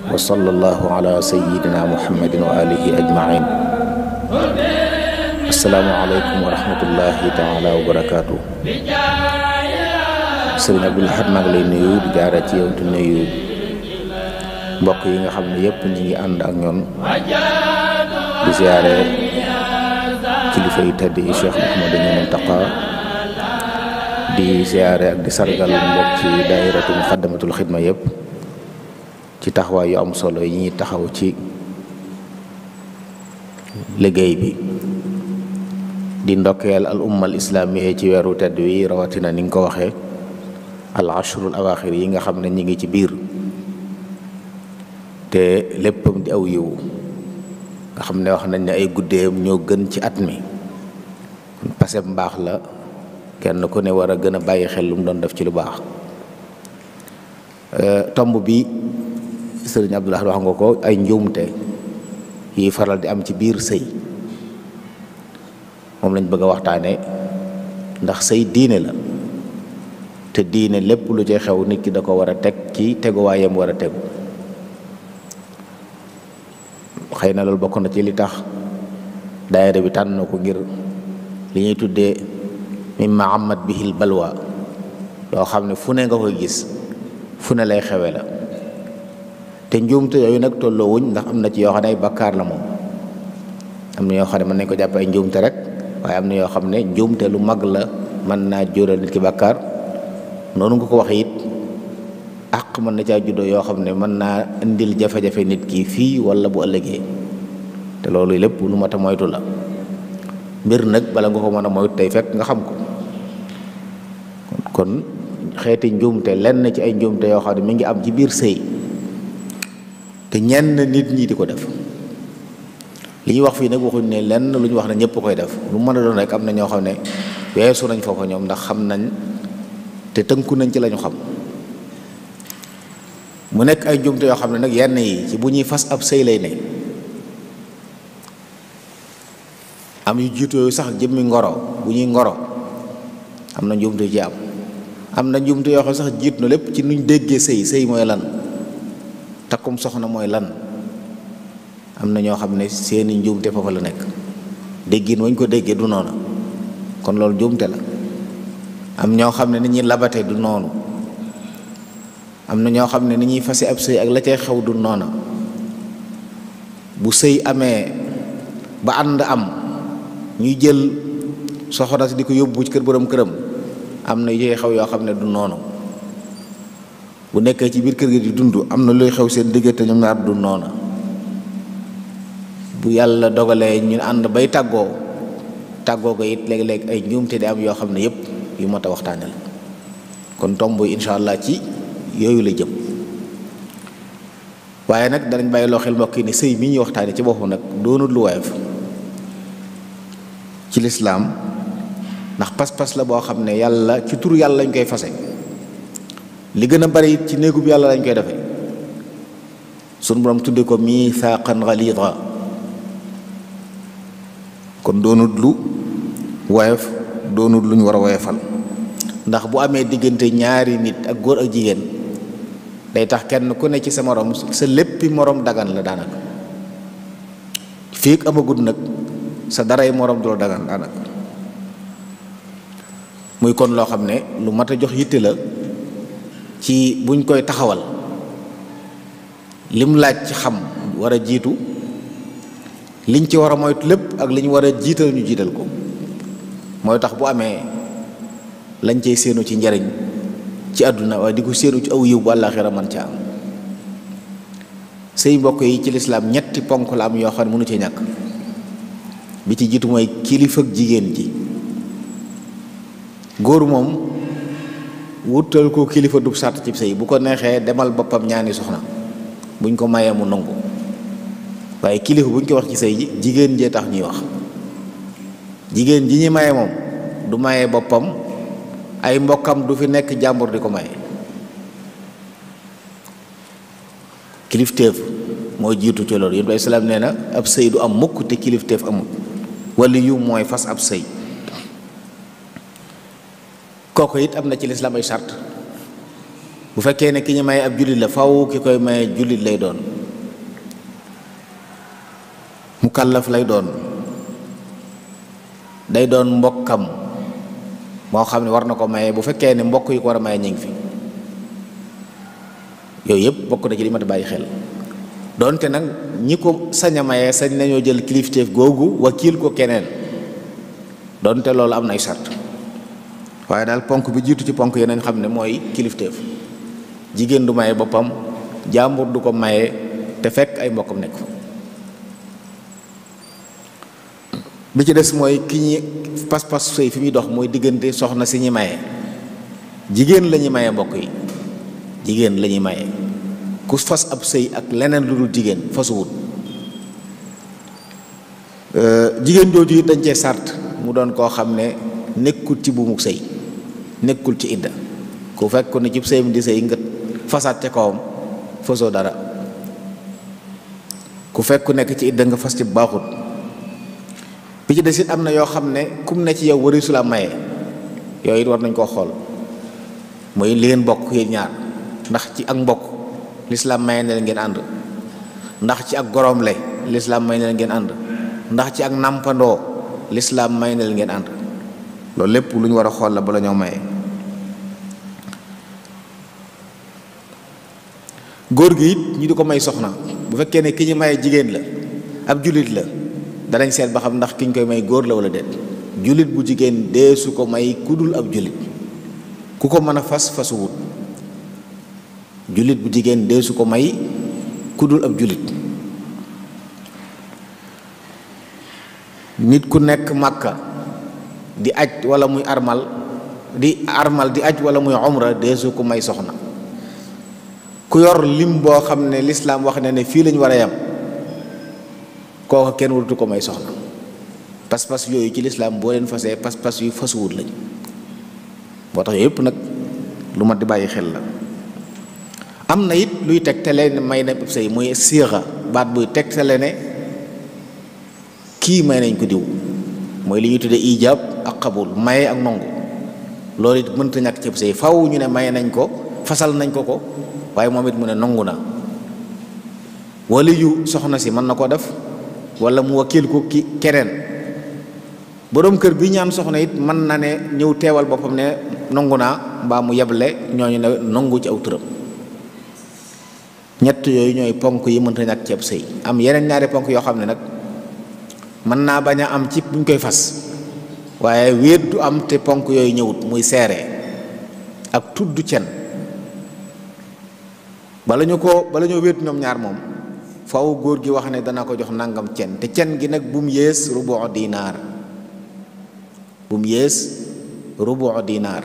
wa sallallahu ala sayyidina muhammadin wa alihi ajmain. Assalaamu aleykum wa rahmatullahi taala wa barakaatu. Sëriñ Abdou Lahad maa ngi lay nuyu di jaara ci yow di nuyu mbokk yi nga xam ne yëpp ñu ngi ànd ak ñoom di ziyaare kilifa yu tedd yi Cheikh Mouhamadou Mountakha di ziyaare ak di sargal mbokk ci daayiratu Muxaddamatul Xidma yëpp ci taxawaay yu am solo yi ñuy taxaw ci liggéey bi di ndokkeel al umma al islaamiya ci weeru tedd wi rawatina ni nga ko waxee al ashrul awaaxir yi nga xam ne ñi ngi ci biir te léppam di aw yiw nga xam ne wax nañ ne ay guddeem ñoo gën ci at mi paseb mbaax la kenn ku ne war a gën a bàyyi xel lu mu doon def ci lu baax. tomb bi sëriñ Abdou Lahad wax nga ko ay njuumte yi faral di am ci biir sëy moom lañ bëgg a waxtaane ndax sëy diine la te diine lépp lu ci xew nit ki da ko war a teg ci teguwaayam war a tegu. xëy na loolu bokk na ci li tax daayira bi tànn ko ngir li ñuy tuddee mimma amat bihil balwa loo xam ne fu ne nga koy gis fu ne lay xewe la te njuumte yooyu nag tolloo wuñ ndax am na ci yoo xam ne ay bakkaar la moom am na yoo xam ne mën nañ ko jàpp ay njuumte rek waaye am na yoo xam ne njuumte lu mag la mën naa jural nit ki bakkaar noonu nga ko waxee it àq mën na caa juddoo yoo xam ne mën naa indil jafe-jafe nit ki fii wala bu ëllëgee te loolu lépp lu mat a moytu la mbir nag bala nga ko mën a moytu tey fekk nga xam ko kon xeeti njuumte lenn ci ay njuumte yoo xam ne mi ngi am ci biir sëy te ñenn nit ñi di ko def li ñuy wax fii nag waxuñ ne lenn lu ñu wax ne ñëpp koy def lu mën a doon rek am na ñoo xam ne weesu nañ foofa ñoom ndax xam nañ te tënku nañ ci lañu xam mu nekk ay njuumte yoo xam ne nag yenn yi ci bu ñuy fas ab sëy lay ne am yu jiitu yooyu sax jëmmi ngoro bu ñuy ngoro am na njuumte yu ci am na njuumte yoo xam sax jiit na lépp ci nuñ déggee sëy mooy lan takkum soxna mooy lan am na ñoo xam ne seeni njuumte foofa la nekk déggin wañ ko déggee du noonu kon loolu njuumte la am ñoo xam ne ni ñuy labate du noonu am na ñoo xam ne ni ñuy fase ab sëy ak la cay xew du noona bu sëy amee ba ànd am ñuy jël soxna si di ko yóbbu ci kër borom këram am na yu xew yoo xam ne du noonu bu nekkee ci biir kër gi di dund am na luy xew seen diggante ñoom ñaar du noona bu yàlla dogalee ñu ànd bay tàggoo ko it léeg-léeg ay njuumte di am yoo xam ne yëpp yu mat a waxtaanal kon tomb incha allah ci yooyu la jëm waaye nag danañ bàyyi loo xel mbokk yi ne sëy mi ñuy waxtaane ci boppam nag doonul lu woyof ci lislaam ndax pas-pas la boo xam ne yàlla ci tur yàlla lañ koy fase li gën a bari ci néegub yàlla lañ koy defee sunu borom tudde ko miisaaqan galiida kon doonul lu woyof doonul lu ñu war a woyofal ndax bu amee diggante ñaari nit ak góor ak jigéen day tax kenn ku ne ci sa morom sa léppi morom dagan la daanaka fii ak amagut nag sa daray morom du la dagan daanaka muy kon loo xam ne lu mat a jox yitte la ci buñ koy taxawal lim laaj ci xam war a jiitu liñ ci war a moytu lépp ak liñ war a jiital ñu jiital ko mooy tax bu amee lañ cey séenu ci njariñ ci àdduna waaye di ko séenu ci aw yiw bu àllaaxira man ca am sëy mbokk yi ci lislaam ñetti ponk la am yoo xam ne mënu ci ñàkk bi ci jiitu mooy kilifa ak jigéen ji góor moom wutal ko kilifa du sàrt ci sëy bu ko neexee demal boppam ñaani soxna buñ ko mayee mu nangu waaye kilifa buñ ko wax ci sëy ji jigéen jee tax ñuy wax jigéen ji ñi maye moom du maye boppam ay mbokkam du fi nekk jàmbur di ko maye kilifteef moo jiitu ci loolu yonent bi islaam nee na ab sëy du am mukk te kilifteef amul wali yu mooy fas ab sëy kooku it am na ci lislaam ay sart bu fekkee ne ki ñu maye ab jullit la faw ki koy maye jullit lay doon mu kàllaf lay doon, day doon mbokkam moo xam ne war na ko maye bu fekkee ne mbokk yi ko war a maye ñu ngi fi. yooyu yëpp bokk na ci li mat a bàyyi xel. doonte nag ñi ko sañ a maye sañ nañoo jël kilifteef googu wakiil ko keneen, doonte loolu am na ay sart, waaye daal ponk bi jiitu ci ponk yeneen xam ne mooy kilifteef. jigéen du maye boppam, jàmbur du ko maye te fekk ay mbokkam nekk fa. bi ci des mooy ki ñi pas-pas sëy fi muy dox mooy diggante soxna si ñi maye. jigéen la ñuy maye mbokk yi, jigéen la ñuy maye. ku fas ab sëy ak leneen lu dul jigéen fasuwut. jigéen jooju it dañ cee sart mu doon koo xam ne nekkul ci buumu sëy, nekkul ci idda. ku fekk ne ci sëyam di sëy nga fasaat ca kawam fasoo dara. ku fekk nekk ci idda nga fas ci baaxut. bi ci des it am na yoo xam ne kum ne ci yow warisu la maye, yooyu it war nañ koo xool. mooy li ngeen bokk yéen ñaar, ndax ci ak mbokk lislaam maye na leen ngeen ànd, ndax ci ak gorom le lislaam may na leen ngeen ànd, ndax ci ak nàmpandoo lislaam may na leen ngeen ànd. loolu lépp lu ñu war a xool la bala ñoo maye. góor gi it ñu di ko may soxna bu fekkee ne ki ñu maye jigéen la, ab jullit la, danañ seet ba xam ndax ki ñu koy may góor la wala déet. jullit bu jigéen dee su ko may kudul ab jullit, ku ko mën a fas fasuwut. jullit bu jigéen dee su ko may kudul ab jullit. nit ku nekk Makka di aj wala muy armal di aj wala muy umra dee su ko may soxna. ku yor lim boo xam ne lislaam wax na ne fii lañ war a yam, kooku kenn waratu ko may soxna. pas-pas yooyu ci lislaam boo leen fasee pas-pas yu fasuwut lañ. moo tax yëpp nag lu mat di bàyyi xel la. am na it luy tegtale ne may na sëy muy siixa, baat buy tegtale ne kii may nañ ko diw, mooy li ñuy tuddee ijaab ak xabul, maye ak nongu. loolu it mënta ñàkk ci sëy, faw ñu ne maye nañ ko, fasal nañ ko ko, waaye moom it mu ne nongu na. wali yu soxna si mën na koo def wala mu wakiil ko ki keneen. boroom kër bi ñaan soxna it mën na ne ñëw teewal boppam ne nongu naa, mbaa mu yeble ñooñu ne nongu ci aw turam. ñett yooyu ñooy ponk yi mënta ñàkk ci ab sëy. am yeneen ñaari ponk yoo xam ne nag mën naa bañ a am ci buñ koy fas, waaye wéet du am te ponk yooyu ñëwut, muy seere ak tudd cen. bala ñoo wéet ñoom ñaar moom faw góor gi wax ne dana ko jox nangam cen, te cen gi nag bu mu yées rubu dinaar, bu mu yées rubu dinaar.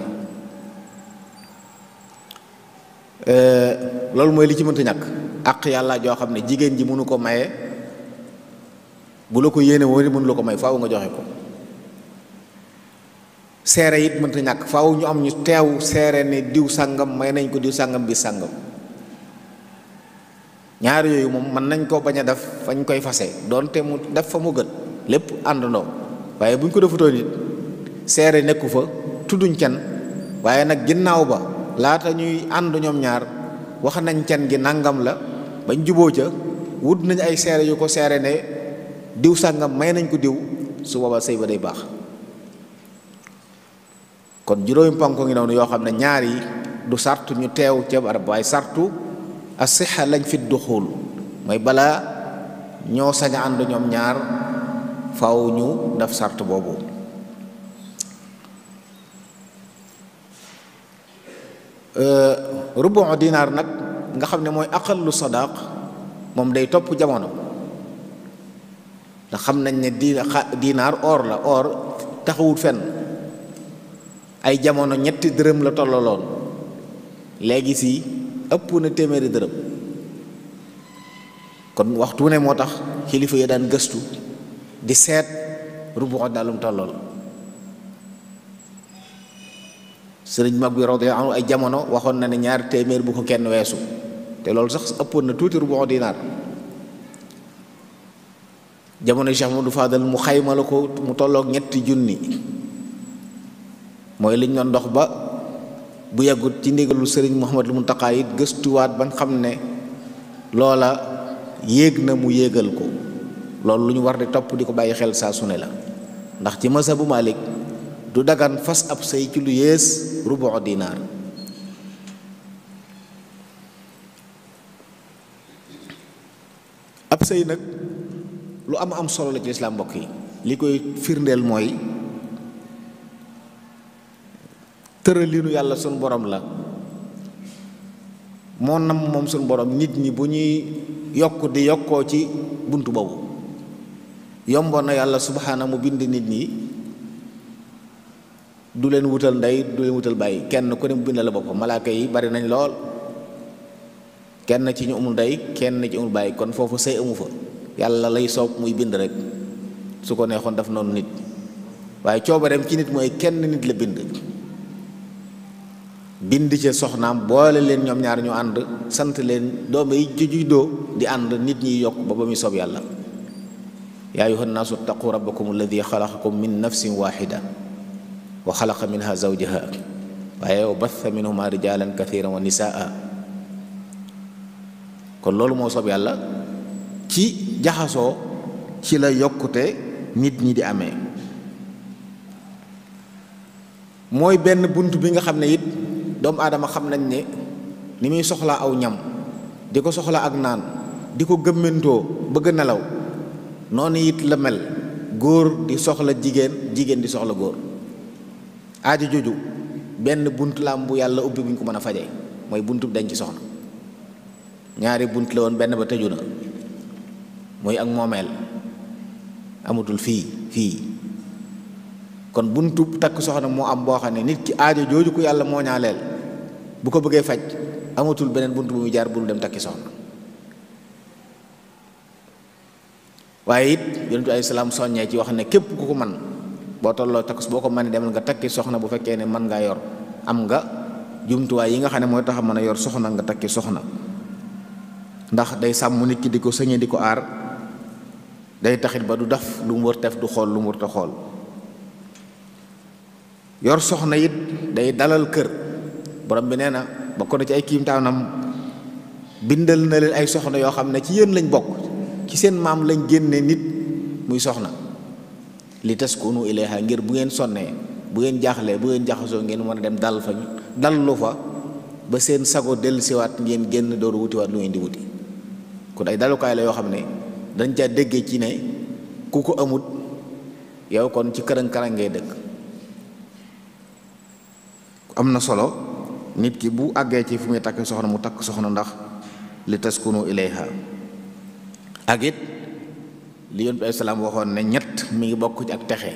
loolu mooy li ci mënta ñàkk. àq yàlla joo xam ne jigéen ji mënu ko maye, bu la ko yéene woon mënu la ko may, faaw nga joxe ko. seere it mënta ñàkk, faaw ñu am ñu teew seere ne diw sàngam may nañ ko diw sàngam bi sàngam. ñaar yooyu moom mën nañ koo bañ a def fañ koy fase, doonte mu def fa mu gën, lépp àndandoo. waaye buñ ko defutoon it seere nekku fa, tudduñ can, waaye nag ginnaaw ba laata ñuy ànd ñoom ñaar wax nañ can gi nangam la, bañ juboo ca wut nañ ay seere yu ko seere ne diw sàngam may nañ ko diw, su boobaa sëy ba day baax. kon juróomi ponk ngi noonu yoo xam ne ñaar yi du sartu ñu teew ca barab, waaye sartu asixa lañ fi duxul, mooy balaa ñoo sañ a ànd ñoom ñaar faaw ñu def sart boobu. rubu dinaar nag nga xam ne mooy aqallu sadaq, moom day topp jamono. ndax xam nañ ne dinaar or la, or taxawut fenn. ay jamono ñetti dërëm la tollaloon, léegi si ëpp na téeméeri dërëm. kon waxtu ne moo tax kilifa yi daan gëstu di seet rubu daalum tollool. sëriñ mag bi radiyallahu anhu ay jamono waxoon na ne 2 téeméer bu ko kenn weesu, te loolu sax ëppoon na tuuti rubu dinaar. jamono Cheikh Mamadou Fadal mu xayma la ko mu tolloog 3 junni, mooy liñ doon dox ba bu yàggut ci ndigalu sëriñ Muhammadul Muntaqa it gëstuwaat ban xam ne loola yéeg na mu yéegal ko loolu lu ñu war di topp di ko bàyyi xel saa su ne la, ndax ci mazhabu Malik du dagan fas ab sëy ci lu yées rubu dinaar. ab sëy nag lu am solo la ci lislaam mbokk yi. li koy firndeel mooy tëralinu yàlla sunu borom la, moo nam moom sunu borom nit ñi bu ñuy yokk di yokkoo ci bunt boobu. yomboon na yàlla subhaana mu bind nit ñi du leen wutal ndey du leen wutal bàyyi, kenn ku ne mu bind la boppam. malaaka yi bari nañ lool, kenn ci ñu amul ndey kenn ci amul bàyyi, kon foofu sëy amu fa. yàlla lay soob muy bind rek, su ko neexoon daf noonu nit, waaye coobareem ci nit mooy kenn nit la bind ca soxnaam boole leen ñoom ñaar ñu ànd, sant leen doom yi juddoo di ànd, nit ñi yokk ba muy soob yàlla. yaa ayyuhan naasu ttaqu rabbakum alladi xalaqakum min nafsin waxida wa xalaqa minha zawjaha waaye wa batha minhuma rijalan kathiran wa nisaa. kon loolu moo soob yàlla, ci jaxasoo ci la yokkute nit ñi di amee. mooy benn bunt bi nga xam ne it doomu aadama xam nañ ne ni muy soxlaa aw ñam, di ko soxla ak naan, di ko gëmmentoo bëgg nelaw, noonu it la mel góor di soxla jigéen, jigéen di soxla góor. aajo joju benn bunt la am bu yàlla ubbi bu ñu ko mën a fajee, mooy buntu denc soxna. ñaari bunt la woon, benn ba tëju na, mooy ak moomeel amatul fii. kon buntu takk soxna moo am boo xam ne nit ki aajo jooju ko yàlla moo ñaaleel bu ko bëggee faj amatul beneen bunt bu muy jaar bul dem takki soxna. waaye it yonent bi alayhi salaam soññee ci wax ne képp ku ko man boo tolloo takk boo ko mënee demal nga takki soxna, bu fekkee ne mën ngaa yor, am nga jumtuwaay yi nga xam ne mooy tax a mën a yor soxna, nga takki soxna. ndax day sàmm nit ki di ko sëñe di ko aar, day taxit ba du def lu mu war def, du xool lu mu war ta xool. yor soxna it day dalal kër. borom bi nee na bokk na ci ay kiimtaanam bindal na leen ay soxna yoo xam ne ci yéen lañ bokk, ci seen maam lañ génne nit muy soxna. li taskunu ilayha, ngir bu ngeen sonnee, bu ngeen jaaxlee, bu ngeen jaxasoo ngeen mën a dem dal fa dallu fa ba seen sago dellusiwaat, ngeen génn dooru wutiwaat lu ngeen di wuti. kon ay dalukaay la yoo xam ne dañ caa déggee ci ne ku ko amut yow kon ci kërën-kërën ngay dëkk. am na solo nit ki bu àggee ci fu muy takk soxna mu takk soxna, ndax li taskunu ilayha. ak it li yonent bi alayhi salaam waxoon ne ñett mi ngi bokk ci ak texe.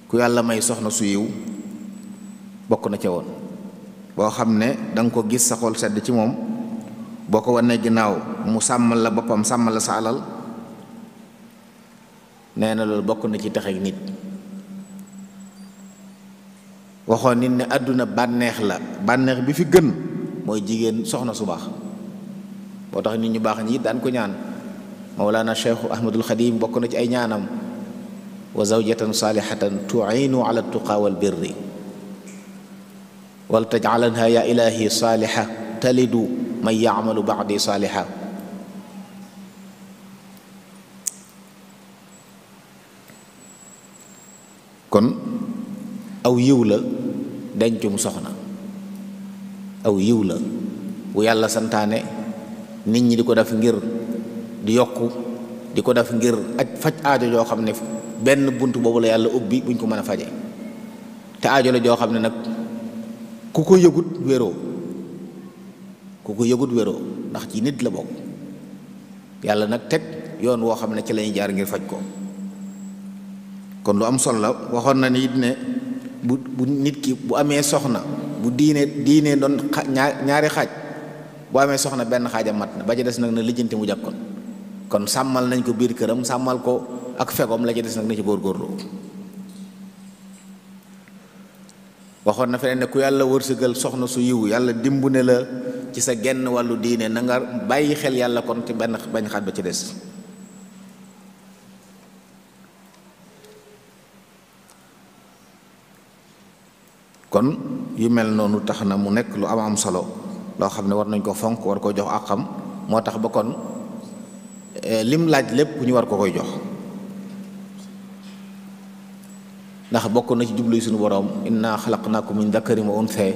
ku yàlla may soxna su yiw bokk na ca woon, boo xam ne danga ko gis sa xol sedd ci moom, boo ko wanee ginnaaw mu sàmmal la boppam, sàmmal la sa alal. nee na loolu bokk na ci texe nit. waxoon nit ne àdduna bànneex la, bànneex bi fi gën mooy jigéen soxna su baax. boo tax nit ñu baax ñi daan ko ñaan. Mawlana Cheikh Ahmadul Xadim bokk na ci ay ñaanam, wa zawjatan salihatan tu'inu ala tuqa wal birri wal taj'alanha ya ilahi saliha talidu man ya'malu ba'di saliha. kon aw yiw la dencum soxna, aw yiw la bu yàlla santaane nit ñi di ko def ngir di yokku, di ko def ngir faj aajo joo xam ne benn bunt boobu la yàlla ubbi buñ ko mën a faje. te aajo la joo xam ne nag ku ko yëgut wéroo, ku ko yëgut wéroo, ndax ci nit la bokk. yàlla nag teg yoon woo xam ne ci lañuy jaar ngir faj ko. kon lu am solo la. waxoon na ni it ne bu nit ki bu amee soxna, bu diine doon ñaari xaaj, bu amee soxna benn xaajam mat na, ba ci des nag na lijjanti mu jàkkoon. kon sàmmal nañ ko biir këram, sàmmal ko ak fegoom, la ci des nag na ci góorgóorlu. waxoon na feneen ne ku yàlla wërsëgal soxna su yiw, yàlla dimbu ne la ci sa genn wàllu diine, na nga bàyyi xel yàlla kon ci benn bañ xaaj ba ci des. kon yu mel noonu tax na mu nekk lu am solo loo xam ne war nañ ko fonk, war koo jox àqam. moo tax ba kon lim laaj lépp ñu war ko koy jox, ndax bokk na ci jublu suñu boroom inna xalaqnaakum min dakarin wa untha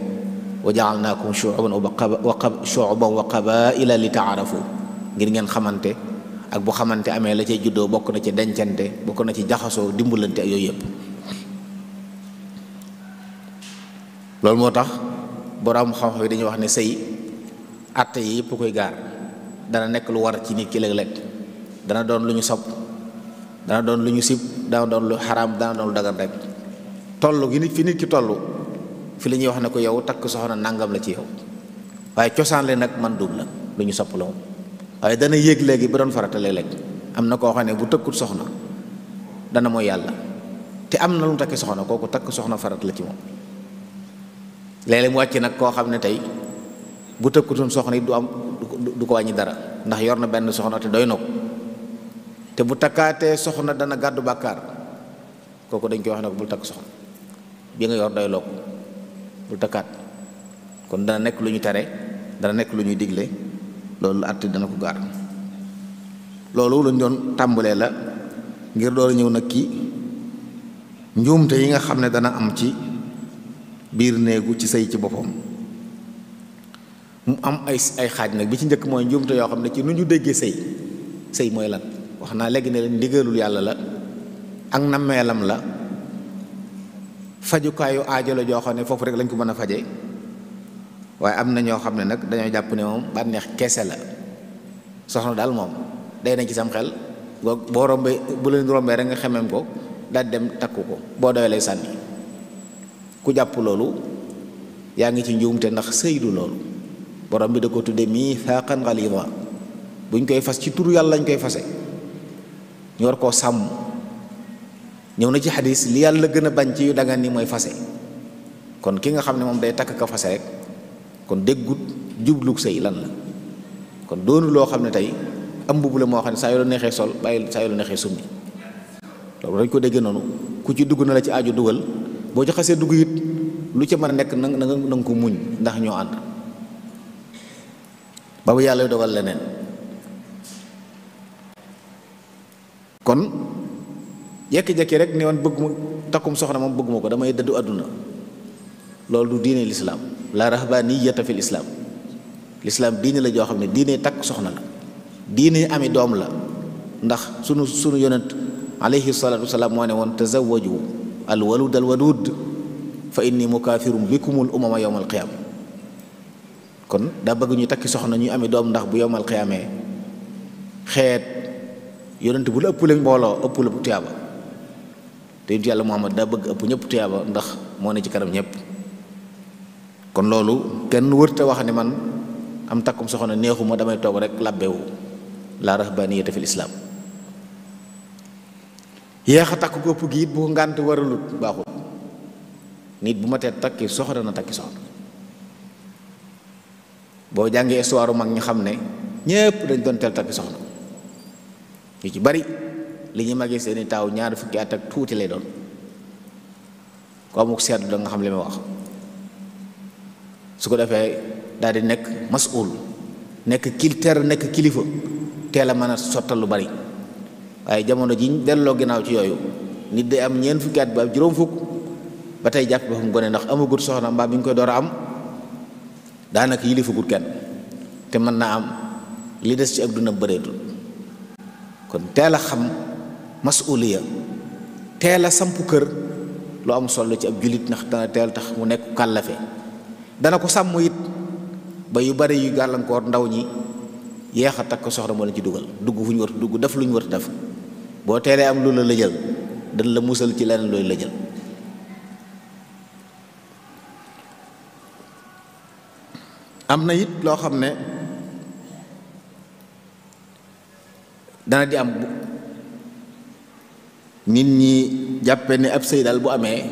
wa jaalnaakum shuuban wa qabaila li taarafu, ngir ngeen xamante, ak bu xamante amee la cay juddoo bokk na ci dencante, bokk na ci jaxasoo, dimbalante ak yooyu yëpp. loolu moo tax boroom xam-xam yi dañuy wax ne sëy àtte yi yëpp koy gaar. dana nekk lu war ci nit ki léeg-léeg, dana doon lu ñu sopp, dana doon lu ñu sib, dana doon lu xaraam, dana doon lu dagan rek. toll gi nit fi nit ki toll fi la ñuy wax ne ko yow takk soxna nangam la ci yow, waaye cosaan le nag man dum la lu ñu sopp la moom. waaye dana yéeg léegi ba doon farata léeg-léeg. am na koo xam ne bu tëkkut soxna dana mooy yàlla, te am na lu mu takki soxna, kooku takk soxna farat la ci moom. léeg-léeg mu wàcc nag koo xam ne tey bu tëkkutoon soxna it du ko wàññi dara, ndax yor na benn soxna te doy na ko, te bu takkaatee soxna dana gàddu bàkkaar, kooku dañ koy wax ne ko bul takk soxna, bi nga yor doy loo ko, bul takkaat. kon dana nekk lu ñu tere, dana nekk lu ñuy digle, loolu àtte dana ko gaar. loolu lañ doon tàmbalee la ngir door ñëw nag ki njuumte yi nga xam ne dana am ci biir néegu ci sëy ci boppam. mu am ay xaaj nag, bi ci njëkk mooy njuumte yoo xam ne ci nu ñu déggee sëy mooy lan. wax naa léegi ne leen ndigalul yàlla la ak nammeelam la, fajukaayu aajo la joo xam ne foofu rek lañ ko mën a faje. waaye am na ñoo xam ne nag dañoo jàpp ne moom bànneex keese la, soxna daal moom day nañ ci sam xel, boo rombee bu leen rombee rek nga xemem ko daal dem takku ko, boo doy lay sànni. ku jàpp loolu yaa ngi ci njuumte, ndax sëy du loolu. borom bi da ko tudde miisaaqan galiida, buñ koy fas ci turu yàlla lañ koy fase, ñu war koo sàmm. ñëw na ci xadis li yàlla gën a bañ ci yu dagan ni mooy fase. kon ki nga xam ne moom day takk ka fase rek, kon déggut jublug sëy lan la. kon doonu loo xam ne tey am mbubb la moo xam ne saa yu la neexee sol bàyyi saa yu la neexee summi. loolu dañ ko déggee noonu, ku ci dugg na la ci aajo dugal, boo ci xasee dugg it lu ci mën a nekk na nga ko muñ, ndax ñoo ànd ba bu yàlla dogal leneen. kon jekki-jekki rek ne woon bëgg ma takkum soxna moom bëgguma ko, damay dëddu àdduna, loolu du diine lislaam. la rahbaniyata fil islaam. lislaam diine la joo xam ne diine takk soxna la, diine ami doom la. ndax sunu yonent alayhi salaatu wasalaam moo ne woon tazawwaju al walud al wadud fa inni mukaathirun bikumul umama yawmal qiyaama. kon daa bëgg ñu takki soxna ñuy ami doom, ndax bu yawmal qiyaamee xeet yonent bu la ëpp leen mbooloo ëpp la tuyaaba, te yonent yàlla Muhammad daa bëgg ëpp ñëpp tuyaaba, ndax moo ne ci kanam ñëpp. kon loolu kenn wërte wax ne man am takkum soxna neexuma, damay toog rek labbewu. la rahbaniyata fil islaam. yéex a takk ko ëpp gi it bu ko ngànt waralut baaxul. nit bu ma tee takki soxna na takki soxna. boo jàngee histoire mag ñi xam ne ñépp dañ doon teel takki soxna. ñu ci bari li ñu magee seeni taaw ñaar fukki at ak tuuti lay doon. ko amuk seetlu da nga xam li ma wax. su ko defee daal di nekk masul, nekk nekk kilifa, teel a mën a sottal lu bari. waaye jamono ji delloo ginnaaw ci yooyu, nit day am ñeent fukki at ba juróom fukk ba tey jàpp ba xam gone, ndax amagut soxna mbaa bi ñu koy door a am daanaka yilifagut kenn, te mën naa am li des ci ak duna bëreetul. kon teel a xam masuliya, teel a samp kër lu am solo ci ab jullit, ndax dana teel tax mu nekk kàllafe. dana ko sàmm it ba yu bari yu gàllankoor ndaw ñi yeex a takk soxna moo leen ci dugal, dugg fu ñu war dugg, def lu ñu war def. boo teelee am lu la jël dañ la musal ci leneen looy la jël. am na it loo xam ne dana di am nit ñi jàppe ne ab sëy daal bu amee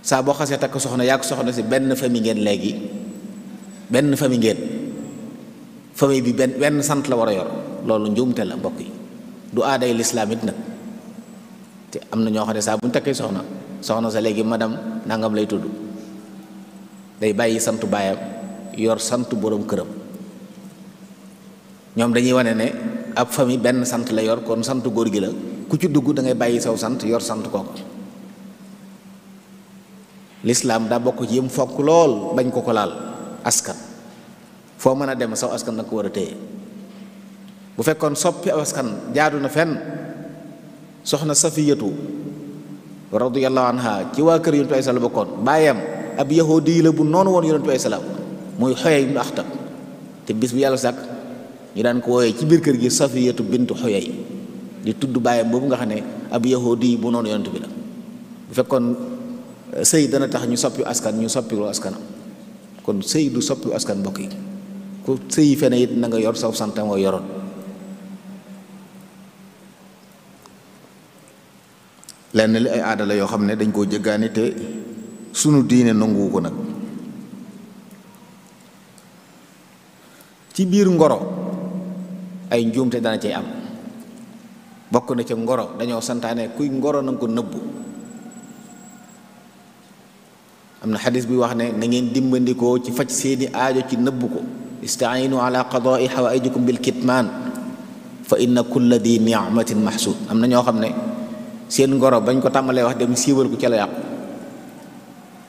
saa boo xasee takk soxna yaa ko soxna si benn famille ngeen léegi, benn famille ngeen, famille bi benn sant la war a yor. loolu njuumte la mbokk yi, du aaday lislaam it nag. te am na ñoo xam ne saa bu ñu takkee soxna sa léegi madame nangam lay tudd, day bàyyi santu baayam yor santu boroom këram. ñoom dañuy wane ne ab famille benn sant la yor, kon sant góor gi la, ku ci dugg da ngay bàyyi saw sant yor sant kooku. lislaam daa bokk ci yëm fokk lool bañ ko laal askan. foo mën a dem saw askan da ko war a téye. bu fekkoon soppi aw askan jaadu na fenn, soxna Safiyatu radiyallahu anha ci waa kër yonent bi salaam bokkoon, baayam ab yahudi la bu noonu woon yonent bi salaam muy Xuyay ibnu Axtab, te bis bu yàlla sàkk ñu daan ko wooyee ci biir kër gi Safiyatu bintu Xuyay, di tudd baayam boobu nga xam ne ab yahudi bu noonu yonent bi la. bu fekkoon sëy dana tax ñu soppi askan, ñu soppilu askanam, kon sëy du soppi askan mbokk yi. ku sëyi fene it na nga yor saw sant moo yoroon. lenn li ay aada la yoo xam ne dañ koo jëggaani te sunu diine nanguwu ko nag. ci biir ngoro ay njuumte dana cay am. bokk na ca ngoro dañoo santaane kuy ngoro na nga ko nëbbu. am na xadis bi wax ne na ngeen dimbandikoo ci faj seeni aajo ci nëbbu ko. istainu ala qadaai xawaijikum bil kitmaan fa inna kulla di ni'matin mahsud. am na ñoo xam ne seen ngoro bañ ko tàmbalee wax dem siiwal ko ca la yàqu.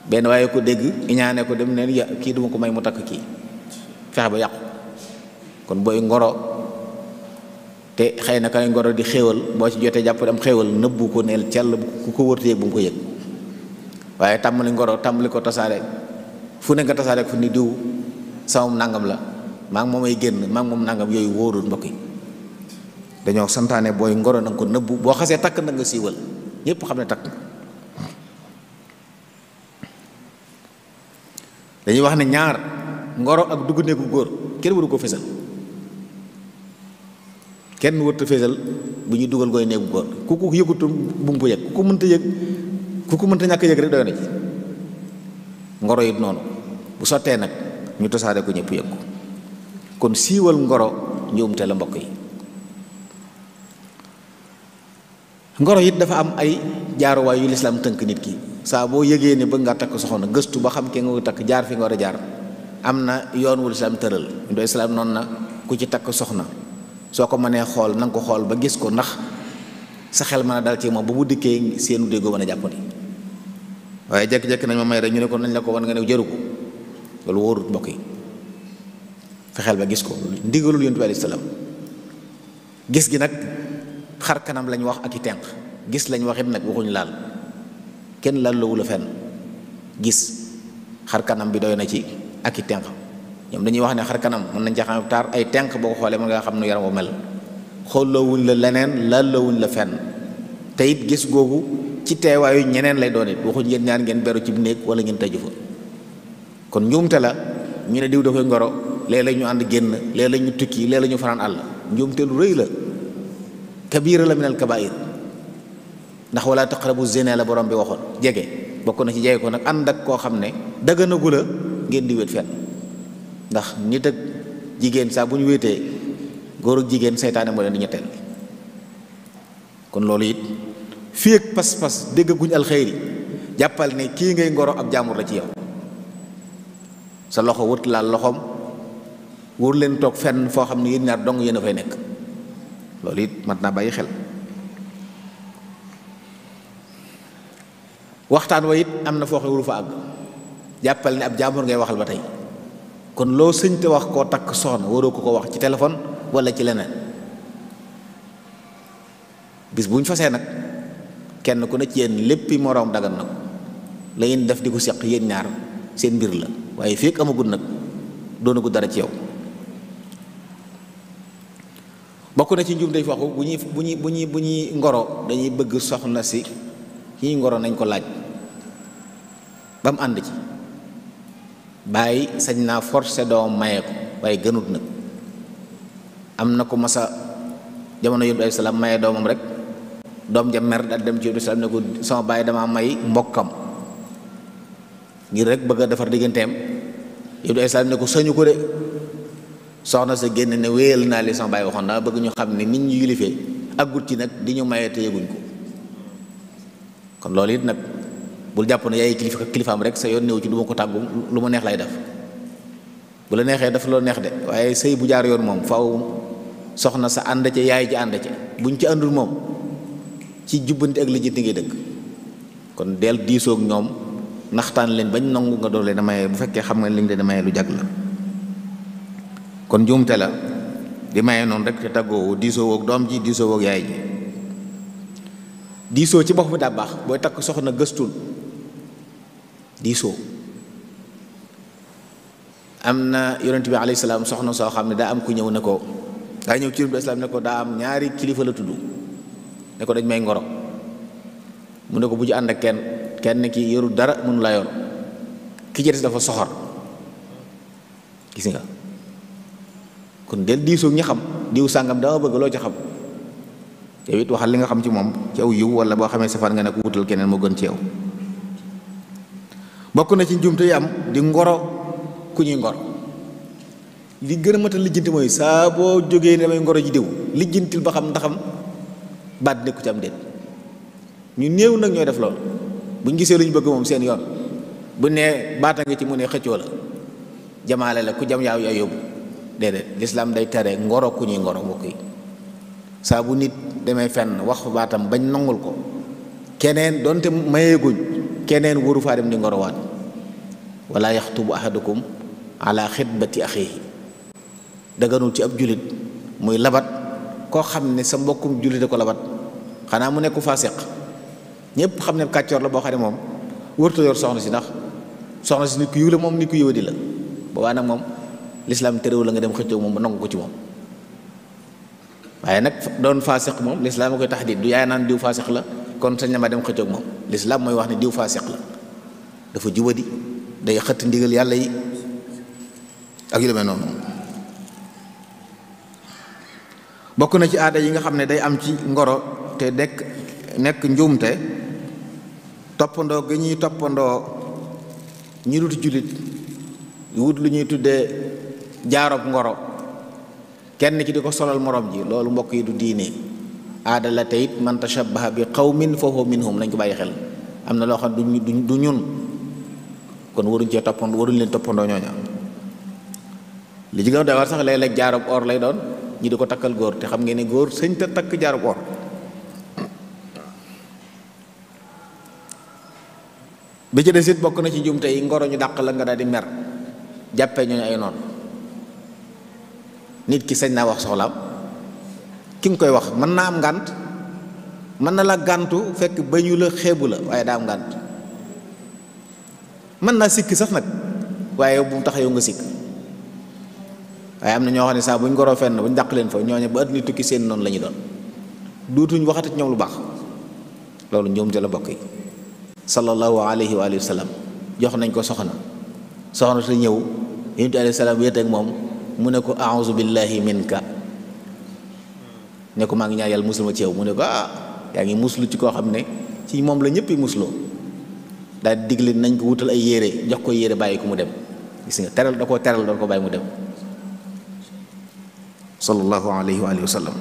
benn waaye ko dégg iñaane ko dem neen ya kii duma ko may mu takk kii, fexe ba yàqu. kon booy ngoro te xëy na kay ngoro di xéewal, boo ci jotee jàpp am xéewal nëbbu ko neel cell ku ko wërte yëg bu mu ko yëg. waaye tàmbali ngoro tàmbali ko tasaare fu ne nga tasaare fu ni diw samam nangam la, maa ngi moomay génn maa ngi moom nangam, yooyu wóorul mbokk yi. dañoo santaane booy ngoro na nga ko nëbbu. boo xasee takk na nga siiwal ñépp xam ne takk nga. dañuy wax ne ñaar ngoro ak dugg néegu góor kenn waru ko fésal. kenn warut a fésal bu ñuy dugal gooy néegu góor. ku ko yëgutu bu mu ko yëg, ku ko mënta yëg, ku ko mënta ñàkk yëg rek doy na ci. ngoro it noonu bu sottee nag ñu tasaare ko ñëpp yëg ko. kon siiwal ngoro njuumte la mbokk yi. ngoro it dafa am ay jaaruwaay yu lislaam tënk nit ki. saa boo yëgee ne bëgg nga takk soxna gëstu ba xam ke nga takk, jaar fi nga war a jaar. am na yoon wu lislaam tëral. du islaam noonu na ku ci takk soxna soo ko mënee xool na nga ko xool ba gis ko, ndax sa xel mën a dal ci moom ba bu dikkee seenu déggoo mën a jàppandi. waaye jekk-jekk nañ ma may rek ñu ne ko nañ la ko wan nga ne jëru ko, loolu wóorut mbokk yi. fexeel ba gis ko, ndigalul yonent bi alayhi salaam. gis gi nag xar kanam lañ wax ak i tenq. gis lañ wax it nag waxuñu laal, kenn laal la wula fenn. gis xar kanam bi doy na ci ak i tenq. ñoom dañuy wax ne xar kanam mën nañ ca xam taar, ay tenq boo ko xoolee mën nga xam nu yaram wa mel. xooloo wuñ la leneen, laal la wuñ la fenn. te it gis googu ci teewaayu ñeneen lay doon it, waxuñ ngeen ñaar ngeen beru ci néeg wala ngeen tëju fa. kon njuumte la ñu ne diw da koy ngoro, léeg-léeg ñu ànd génn, léeg-léeg ñu tukki, léeg-léeg ñu fanaan àll. njuumte lu rëy la, kabira la minal kabair. ndax wala taqrabu zina la borom bi waxoon. jege bokk na ci jege ko nag ànd ak koo xam ne daganagu la ngeen di wéet fenn. ndax nit ak jigéen saa bu ñu wéetee, góor ak jigéen seytaane moo leen di ñetteel. kon loolu it fii ak pas-pas déggaguñ alxeyri, jàppal ne kii ngay ngoro ab jaamur la ci yow. sa loxo wut laal loxoom, wóor leen toog fenn foo xam ne yéen ñaar dong yéen a fay nekk. loolu it mat naa bàyyi xel. waxtaan wa it am na foo xam ne wuru fa àgg. jàppal ne ab jaamur ngay waxal ba tey. kon loo sëñ te wax koo takk soxna waroo ko wax ci téléphone wala ci leneen. bis bu ñu fasee nag kenn ku ne ci yéen léppi moroom dagan na ko. la yéen def di ko seq yéen ñaar seen mbir la, waaye fekk amagul nag doonagul dara ci yow. bokk na ci njuum day waxu bu ñuy ngoro dañuy bëgg soxna si ki ñuy ngoro nañ ko laaj ba mu ànd ci. bàyyi sañ naa forcé doom maye ko, waaye gënut nag. am na ko masa jamono yonent bi alayhi salaam maye doomam rek, doom ja mer daal dem ci yonent bi salaam ne ko sama bàyyi dama may mbokkam ngir rek bëgg a defar digganteem. yonent bi salaam ne ko sañu ko de. soxna sa génn ne wéyal naa li sama bàyyi waxoon, dama bëgg ñu xam ne nit ñu yilifee aggut ci nag di ñu maye te yëguñ ko. kon loolu it nag bul jàpp ne yaay kilifaam rek sa yoon néew ci du ma ko tàggu, lu ma neex lay def. bu la neexee daf loo neex de, waaye sëy bu jaar yoon moom faaw soxna sa ànd ca yaay ji ànd ca buñ ci àndul moom ci jubbanti ak lijjanti ngay dëkk. kon del diisoog ñoom naxtaan leen bañ nangu nga doon leen a maye bu fekkee xam nga li nga leen a maye lu jag la. kon njuumte la di maye noonu rek te tàggoowu diisoo woog doom ji diisoo woog yaay ji. diisoo ci bopp bi daa baax booy takk soxna gëstul diisoo. am na yonent bi alayhi salaam soxna soo xam ne daa am ku ñëw ne ko daa ñëw ci yonent bi islaam ne ko daa am ñaari kilifa la tudd ne ko dañ may ngoro mu ne ko bu ci ànd ak kenn ki yorul dara mënu la yor ki ci des dafa soxor gis nga. kon del diisoo ñi xam diw sàngam dama bëgg loo ci xam yow it waxal li nga xam ci moom ci aw yiw wala boo xamee safaan nga ne ko wutal keneen moo gën ci yow. bokk na ci njuumte yi am di ngoro ku ñuy ngoro li gën a matal lijjanti mooy saa boo jógee ne damay ngoro ji diw lijjantil ba xam ndaxam baat nekku ci am déet. ñu néew nag ñooy def loolu buñ gisee lu ñu bëgg moom seen yoon bu nee baata nga ci mu ne xëccoo la jamaale la ku jam yaaw yaa yóbbu déedéet lislaam day tere ngoro ku ñuy ngoro mbokk yi. saa bu nit demee fenn wax baatam bañ nangul ko keneen donte mayeeguñ keneen waru faa dem di ngorowaat. wala yaxtubu ahadukum ala xitbati axiihi daganul ci ab julit muy labat koo xam ne sa mbokkum julite ko labat xanaa mu nekku faasiq ñëpp xam ne kàccoor la boo xam ne moom wërta yor soxna si ndax soxna si nit ku yiw la moom nit ku yiwadi la boobaa nag moom lislaam terewul la nga dem xëccoo moom ba nangu ko ci moom. waaye nag doon faasiq moom lislaam a koy taxdiid du yaay naan diw faasiq la kon sañ na ma dem xëccoo moom lislaam mooy wax ne diw faasiq la dafa jubadi day xëtt ndigal yàlla yi ak yu demee noonu. bokk na ci aada yi nga xam ne day am ci ngoro te nekk njuumte toppandoo gi ñuy toppandoo ñi dut jullit wut lu ñuy tuddee jaarob ngoro kenn ki di ko solal morom ji loolu mbokk yi du diine aada la te it man tashabbaha bi qawmin fa huwa minhum nañ ko bàyyi xel. am na loo xam ne du ñun kon waruñ cee toppandoo waruñ leen toppandoo ñooña. li ci gën a doy war sax léeg-léeg jaarub or lay doon ñi di ko takkal góor te xam ngeen ne góor sëñ te takk jaarub or. bi ci des it bokk na ci njuumte yi ngoro ñu dàq la nga daal di mer jàppee ñooñu ay noonu. nit ki sañ naa wax soxlaam ki nga koy wax mën naa am ngànt mën na la gàntu fekk bañu la xeebu la waaye daa am ngànt mën naa sikk sax nag waaye bu mu tax yow nga sikk. waaye am na ñoo xam ne saa buñ ngoroo fenn buñ dàq leen fa ñooñu ba àddina tukki seen noonu la ñu doon duutuñ waxati ci ñoom lu baax. loolu njuumte la bokk yi. sallallahu alayhi wa sallam jox nañ ko soxna sa ñëw yonent bi alayhi salaam wéet ak moom mu ne ko a'uuzu billahi minka ne ko maa ngi ñaan yàlla musul ma ci yow mu ne ko yaa ngi muslu ci koo xam ne ci moom la ñëpp musloo daal di digle nañ ko wutal ay yére jox ko yére bàyyi ko mu dem gis nga teral da koo teral doon ko bàyyi mu dem sallallahu alayhi wa sallam.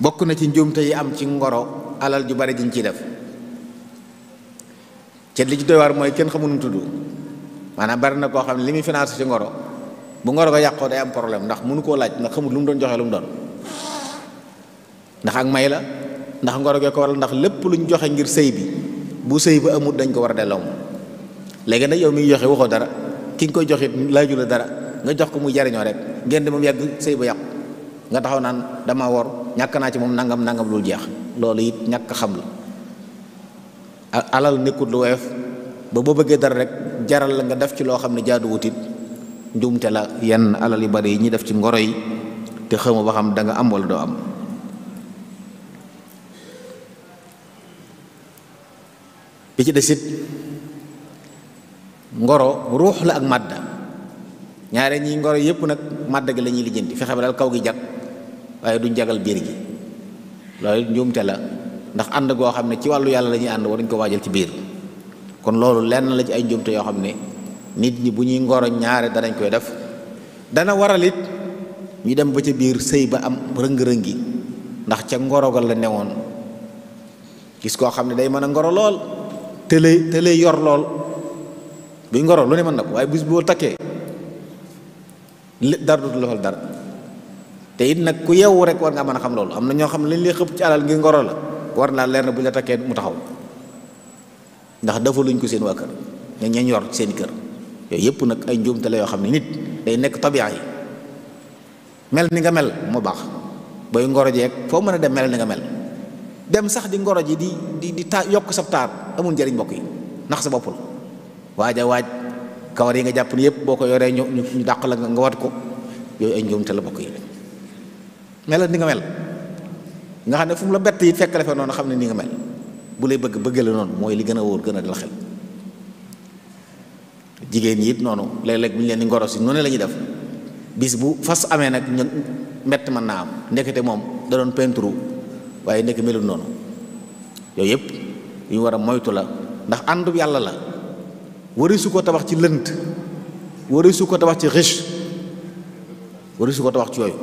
bokk na ci njuumte yi am ci ngoro alal ju bari jiñ ciy def ci li ci doy waar mooy kenn xamul nu mu tudd maanaam bari na koo xam ne li muy financé ci ngoro bu ngoro ko yàqoo day am problème ndax mënu koo laaj ndax xamul lu mu doon joxe lu mu doon ndax ak may la ndax ngoro gee ko waral ndax lépp lu ñu joxe ngir sëy bi bu sëy ba amut dañ ko war a delloo moom. léegi nag yow mi ngi joxe waxoo dara ki nga koy joxe laaju la dara nga jox ko muy jariñoo rek ngeen di moom yàgg sëy ba yàqu nga taxaw naan dama wor ñàkk naa ci moom nangam lu jeex loolu it ñàkk xam la. alal nekkut lu woyof ba boo bëggee dara rek jaral la nga def ci loo xam ne jaadu wutit njuumte la yenn alal yu bari yi ñuy def ci ngoro yi te xamu ba xam da nga am wala doo am. bi ci desit ngoro ruux la ak màdda ñaare ñi ngoro yépp nag màdda gi la ñuy lijjanti fexe ba daal kaw gi jag waaye duñ jagal biir gi loolu njuumte la ndax ànd goo xam ne ci wàllu yàlla la ñuy ànd waruñ ko waajal ci biir kon loolu lenn la ci ay njuumte yoo xam ne nit ñi bu ñuy ngoro ñaare danañ koy def dana waral it ñu dem ba ca biir sëy ba am rëng-rëngi ndax ca ngorogal la newoon gis koo xam ne day mën a ngoro lool te lay yor lool buy ngoro lu ne mën na ko waaye bis boo takkee dara dootu la dara. te it nag ku yeewu rek war nga mën a xam loolu. am na ñoo xam ne lañ lay xëpp ci alal ngir ngoro la war naa leer na bu ñu la takkee mu taxaw ndax dafa luñ ko seen waa kër ñañ yor seen kër. yooyu yëpp nag ay njuumte la yoo xam ne nit day nekk tabiya yi mel ni nga mel moo baax. booy ngoro jeeg foo mën a dem mel ni nga mel dem sax di ngoro ji di yokk sa taar amul njëriñ mbokk yi ndax sa bopp la. waaj kawar yi nga jàpp ni yëpp boo ko yoree ñu dàq la nga wat ko yooyu ay njuumte la bokk yi. mel ni nga mel nga xam ne fu mu la bett yi fekk la fa noonu xam ne ni nga mel bu lay bëgg la noonu mooy li gën a wóor gën a dal xel. jigéen ñi it noonu léeg-léeg bu ñu leen di ngoro si noonu la ñuy def bis bu fas amee nag ñu mbett mën naa am ndekete moom da doon peinture waaye ndekk melul noonu. yooyu yëpp yu ñu war a moytu la ndax àndu yàlla la. warisu ko tabax ci lënt warisu ko tabax ci riche warisu ko tabax ci yooyu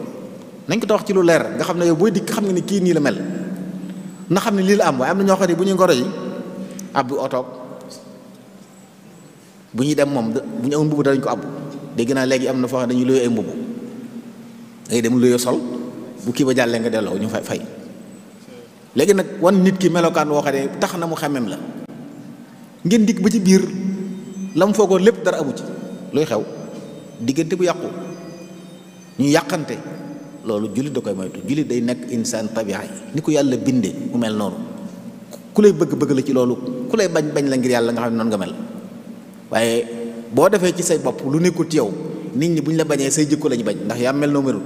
nañ ko tabax ci lu leer nga xam ne yow booy dikk xam nga ni kii nii la mel na xam ne lii la am. waaye am na ñoo xam ne bu ñuy ngoro yi ab otoog bu ñuy dem moom bu ñu amul mbubu danañ ko ab dégg naa léegi am na foo xam ne dañuy luye ay mbubu ngay dem luye sol bu kii ba jàllee nga delloo ñu fay léegi nag wan nit ki melokaan woo xam ne tax na mu xemem la ngeen dikk ba ci biir lam foogoon lépp dara amu ci luy xew diggante bu yàqu ñu yàqante loolu jullit da koy moytu. jullit day nekk insaan tabi'a ni ko yàlla binde mu mel noonu ku lay bëgg la ci loolu ku lay bañ la ngir yàlla nga xam ne noonu nga mel. waaye boo defee ci say bopp lu nekkul ci yow nit ñi bu ñu la bañee say jikko lañu bañ ndax yaa mel noo melul.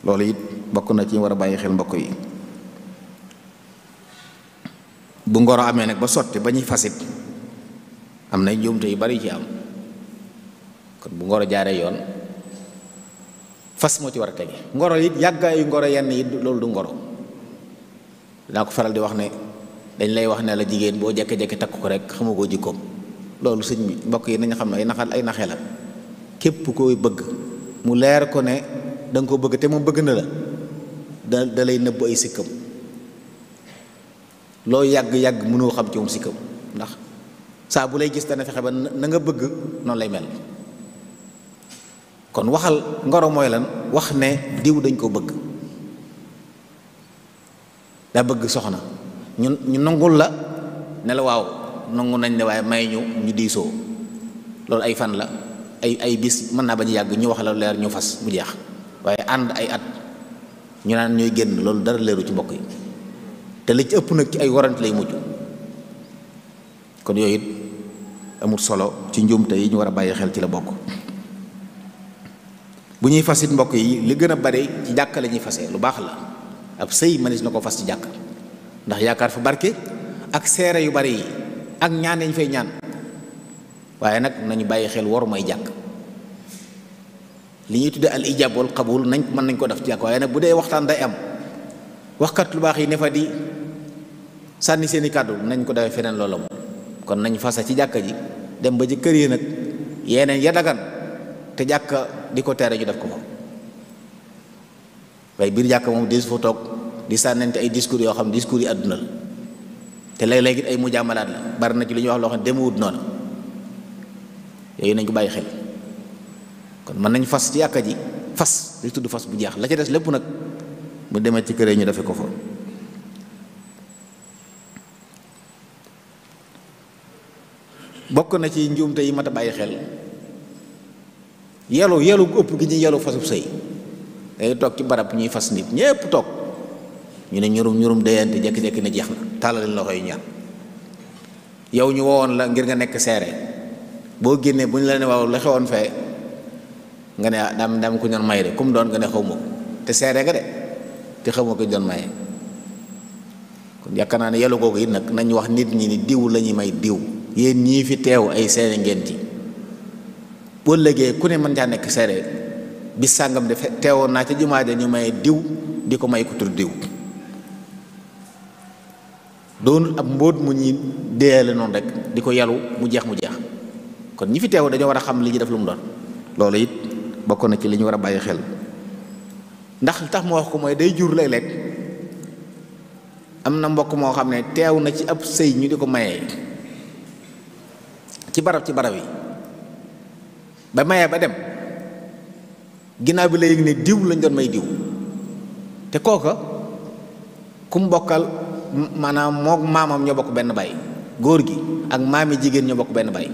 loolu it bokk na ci war a bàyyi xel mbokk yi. bu ngoro amee nag ba sotti ba ñuy fasit am na njuumte yu bari ci am kon bu ngoro jaaree yoon fas moo ci war a tege. ngoro it yàggaayu ngoro yenn yi loolu du ngoro. dinaa ko faral di wax ne dañ lay wax ne la jigéen boo jekke-jekke takk ko rek xamu koo jikkoom. loolu sëñ bi mbokk yi nañu xam ne ay naxe la. képp koy bëgg mu leer ko ne da nga ko bëgg te moom bëgg na la da lay nëbb ay sikkam. loo yàgg-yàgg mënoo xam ci moom sikkam ndax saa bu lay gis dana fexe ba na nga bëgg noonu lay mel. kon waxal ngoro mooy lan wax ne diw dañ ko bëgg daa bëgg soxna ñu nangul la ne la waaw nangu nañ ne waaye may ñu diisoo. loolu ay fan la ay bis mën naa bañ yàgg ñu wax la leer ñu fas mu jeex waaye ànd ay at ñu naan ñooy génn loolu dara leeru ci mbokk yi te li ci ëpp nag ci ay warante lay mujj. kon yooyu it amul solo ci njuumte yi ñu war a bàyyi xel ci la bokk. bu ñuy fasit mbokk yi li gën a bari ci jàkka la ñuy fasee lu baax la. ab sëy mënees na ko fas ci jàkk ndax yaakaar fa barke ak seere yu bari yi ak ñaan nañ fay ñaan. waaye nag nañu bàyyi xel waru may jàkk li ñuy tudde al ijab wal qabul mën nañ ko def ci jàkk waaye nag bu dee waxtaan day am waxkat lu baax yi ne fa di sànni seeni kàddu nañ ko defee feneen loola moom. kon nañ fasa ci jàkka ji dem ba ci kër yi nag yeneen ya dagan te jàkka di ko tere ñu def ko fa. waaye biir jàkka moom des fa toog di sànnante ay discours yoo xam discours yi àdduna la te léeg-léeg it ay mujaamalaat la bari na ci li ñuy wax loo xam ne demewut noonu. yooyu nañ ko bàyyi xel kon mën nañ fas ci jàkka ji fas li tudd fas bu jeex la ca des lépp nag mu demee ci kër yi ñu defe ko fa. bokk na ci njuumte yi mat a bàyyi xel yelu gu ëpp gi ñuy yelu fasub sëy day toog ci barab ñuy fas nit ñépp toog ñu ne ñurum déyante jekki-jekki ne jeex na tàllal loxo yi ñaan yow ñu wowoon la ngir nga nekk seere boo génnee bu ñu la ne waaw la xewoon fee nga ne daam ko doon maye de comme doon nga ne xaw ma ko te seere nga de te xaw ma ko doon maye. kon yaakaar naa ne yelu googu it nag nañ wax nit ñi ni diw la ñuy may diw yéen ñii fi teew ay seere ngeen ci boo légee ku ne mën caa nekk seere bis sàngam de teewoon naa ca jumaa ja ñu may diw di ko may ku tur diw doonul ab mbóot mu ñuy deeyale noonu rek di ko yalu mu jeex kon ñi fi teew dañoo war a xam li ñu def lu mu doon. loolu it bokk na ci li ñu war a bàyyi xel ndax li tax mu wax ko mooy day jur léeg-léeg am na mbokk moo xam ne teew na ci ab sëy ñu di ko mayee ci barab yi ba mayee ba dem ginnaaw bi la yëg ne diw lañ doon may diw te kooka ku mu bokkal maanaam mook maamam ñoo bokk benn baay, góor gi ak maami jigéen ñoo bokk benn baay,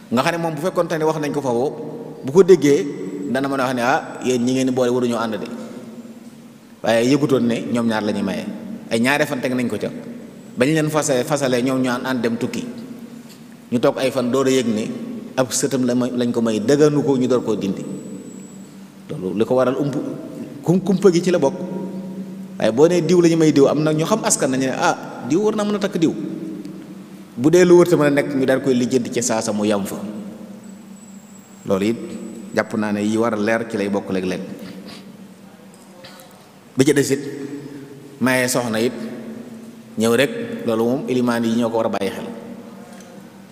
nga xam ne moom bu fekkoon te ne wax nañ ko foofu bu ko déggee dana mën a wax ne yéen ñi ngeen di boole waruñoo ànd de, waaye yëgutoon ne ñoom ñaar la ñuy maye ay ñaari fan teg nañ ko ca bañ leen fasalee ñoom ñu ànd dem tukki ñu toog ay fan door a yëg ne ab sëtam lañ ko may dëgganu ko ñu door koo dindi. loolu li ko waral kumpa gi ci la bokk, waaye boo nee diw la ñu may diw am na ñu xam askan nañu ne diw war na mën a takk diw, bu dee lu wërta mën a nekk ñu daal koy lijjanti ci saasa mu yam fa. loolu it jàpp naa ne yi war a leer ci lay bokk léeg-léeg. bi ci des it maye soxna it ñëw rek loolu moom ilimaan yi ñoo ko war a bàyyi xel.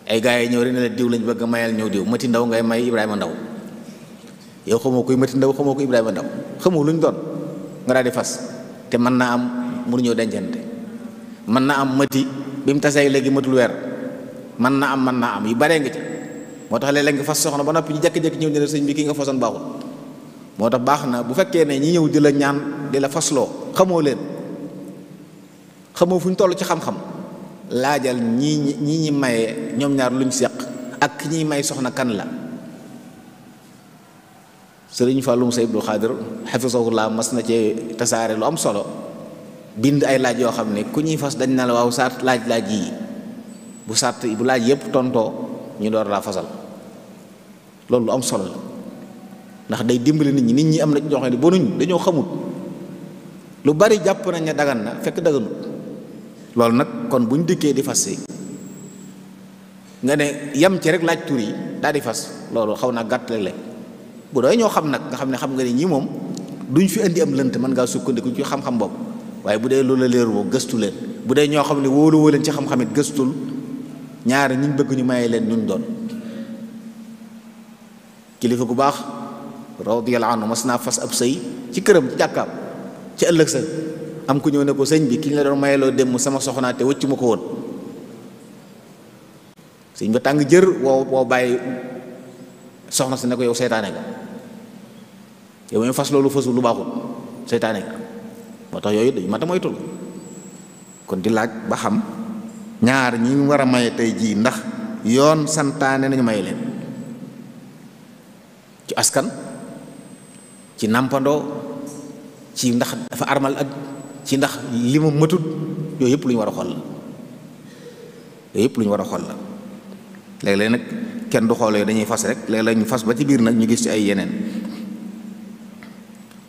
ay gars yi ñëw rek ne la diw lañ bëgg mayal ñëw diw Mati Ndaw ngay may Ibrahima Ndaw, yow xamoo koy Mati Ndaw xamoo ko Ibrahima Ndaw, xamoo luñ doon nga daal di fas, te mën naa am mënuñoo dencante, mën naa am mati bi mu tasee léegi matul weer, mën naa am yu baree nga ci. moo tax léeg-léeg nga fas soxna ba noppi ñu jékki-jékki ñëw ne la sëñ bi ki nga fasoon baaxul. moo tax baax na bu fekkee ne ñi ñëw di la ñaan di la fasloo xamoo leen, xamoo fu ñu toll ci xam-xam, laajal ñi maye ñoom ñaar luñ seq ak ki ñuy may soxna kan la. sëriñ Fallum Say Abdul Xaadir xafisahullah mas na ci tasaare lu am solo, bind ay laaj yoo xam ne ku ñuy fas dañ na la waaw sart laaj yi bu laaj yépp tontoo ñu door laa fasal. loolu lu am solo la ndax day dimbali nit ñi am na ñoo xam ne bonuñ dañoo xamut lu bari jàpp nañ ne dagan na fekk daganut. loolu nag kon buñ dikkee di fas si nga ne yam ci rek laaj tur yi daal di fas, loolu xaw naa gàtt léeg-léeg. bu doy ñoo xam nag nga xam ne xam nga ne ñii moom duñ fi indi am lënt, mën ngaa sukkandiku ci xam-xam boobu, waaye bu dee loolu la leeru boobu gëstu leen. bu dee ñoo xam ne wóolu leen ci xam-xam it gëstul ñaari ñiñ bëgg ñu maye leen ñun doon. kilifa gu baax radiyallahu anhu mas naa fas ab sëy ci këram ci jàkkaam, ci ëllëg sa am ku ñëw ne ko sëñ bi ki ñu la doon mayeloo dem sama soxnaa te wëccu ma ko woon. sëñ ba tàng jër woo bàyyi soxna si ne ko yow seytaane nga, yow ñu fas loolu fasul lu baaxul seytaane nga. moo tax yooyu dañu mata moytul. kon di laaj ba xam ñaar ñi war a maye tey jii ndax yoon santaane nañu maye leen ci askan, ci nàmpandoo, ci ndax dafa armal ak ci ndax li mu matut, yooyu yëpp lu ñu war a xool la. yooyu yëpp lu ñu war a xool la. léeg-léeg nag kenn du xool yooyu dañuy fas rek, léeg-léeg ñu fas ba ci biir nag ñu gis ci ay yeneen.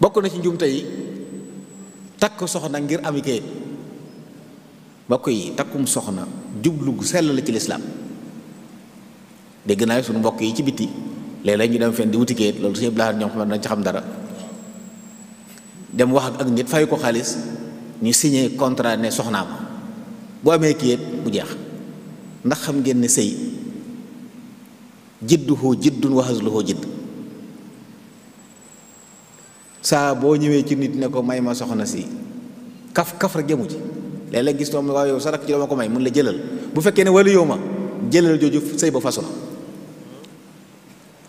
bokk na ci njumte yi takk soxna ngir ami kayit. bokk yi takkum soxna jublu gu sell la ci lislaam. dégg naa suñu mbokk yi ci biti léeg-léeg ñu dem fenn di wuti kayit, loolu suñu blaat ñoom xam nañ ci xam dara, dem wax ak nit fay ko xaalis ñu signé contrat ne soxnaam boo amee kayit bu jeex. ndax xam ngeen ne sëy jidduhu jiddun wa hazluhu jidd. saa boo ñëwee ci nit ne ko may ma soxna si kaf rek jëmu ci. léeg-léeg gis toom waaw yow sa rakk ci dama ko may mun la jëlal, bu fekkee ne wala yow ma jëlal jooju sëy ba fasu na,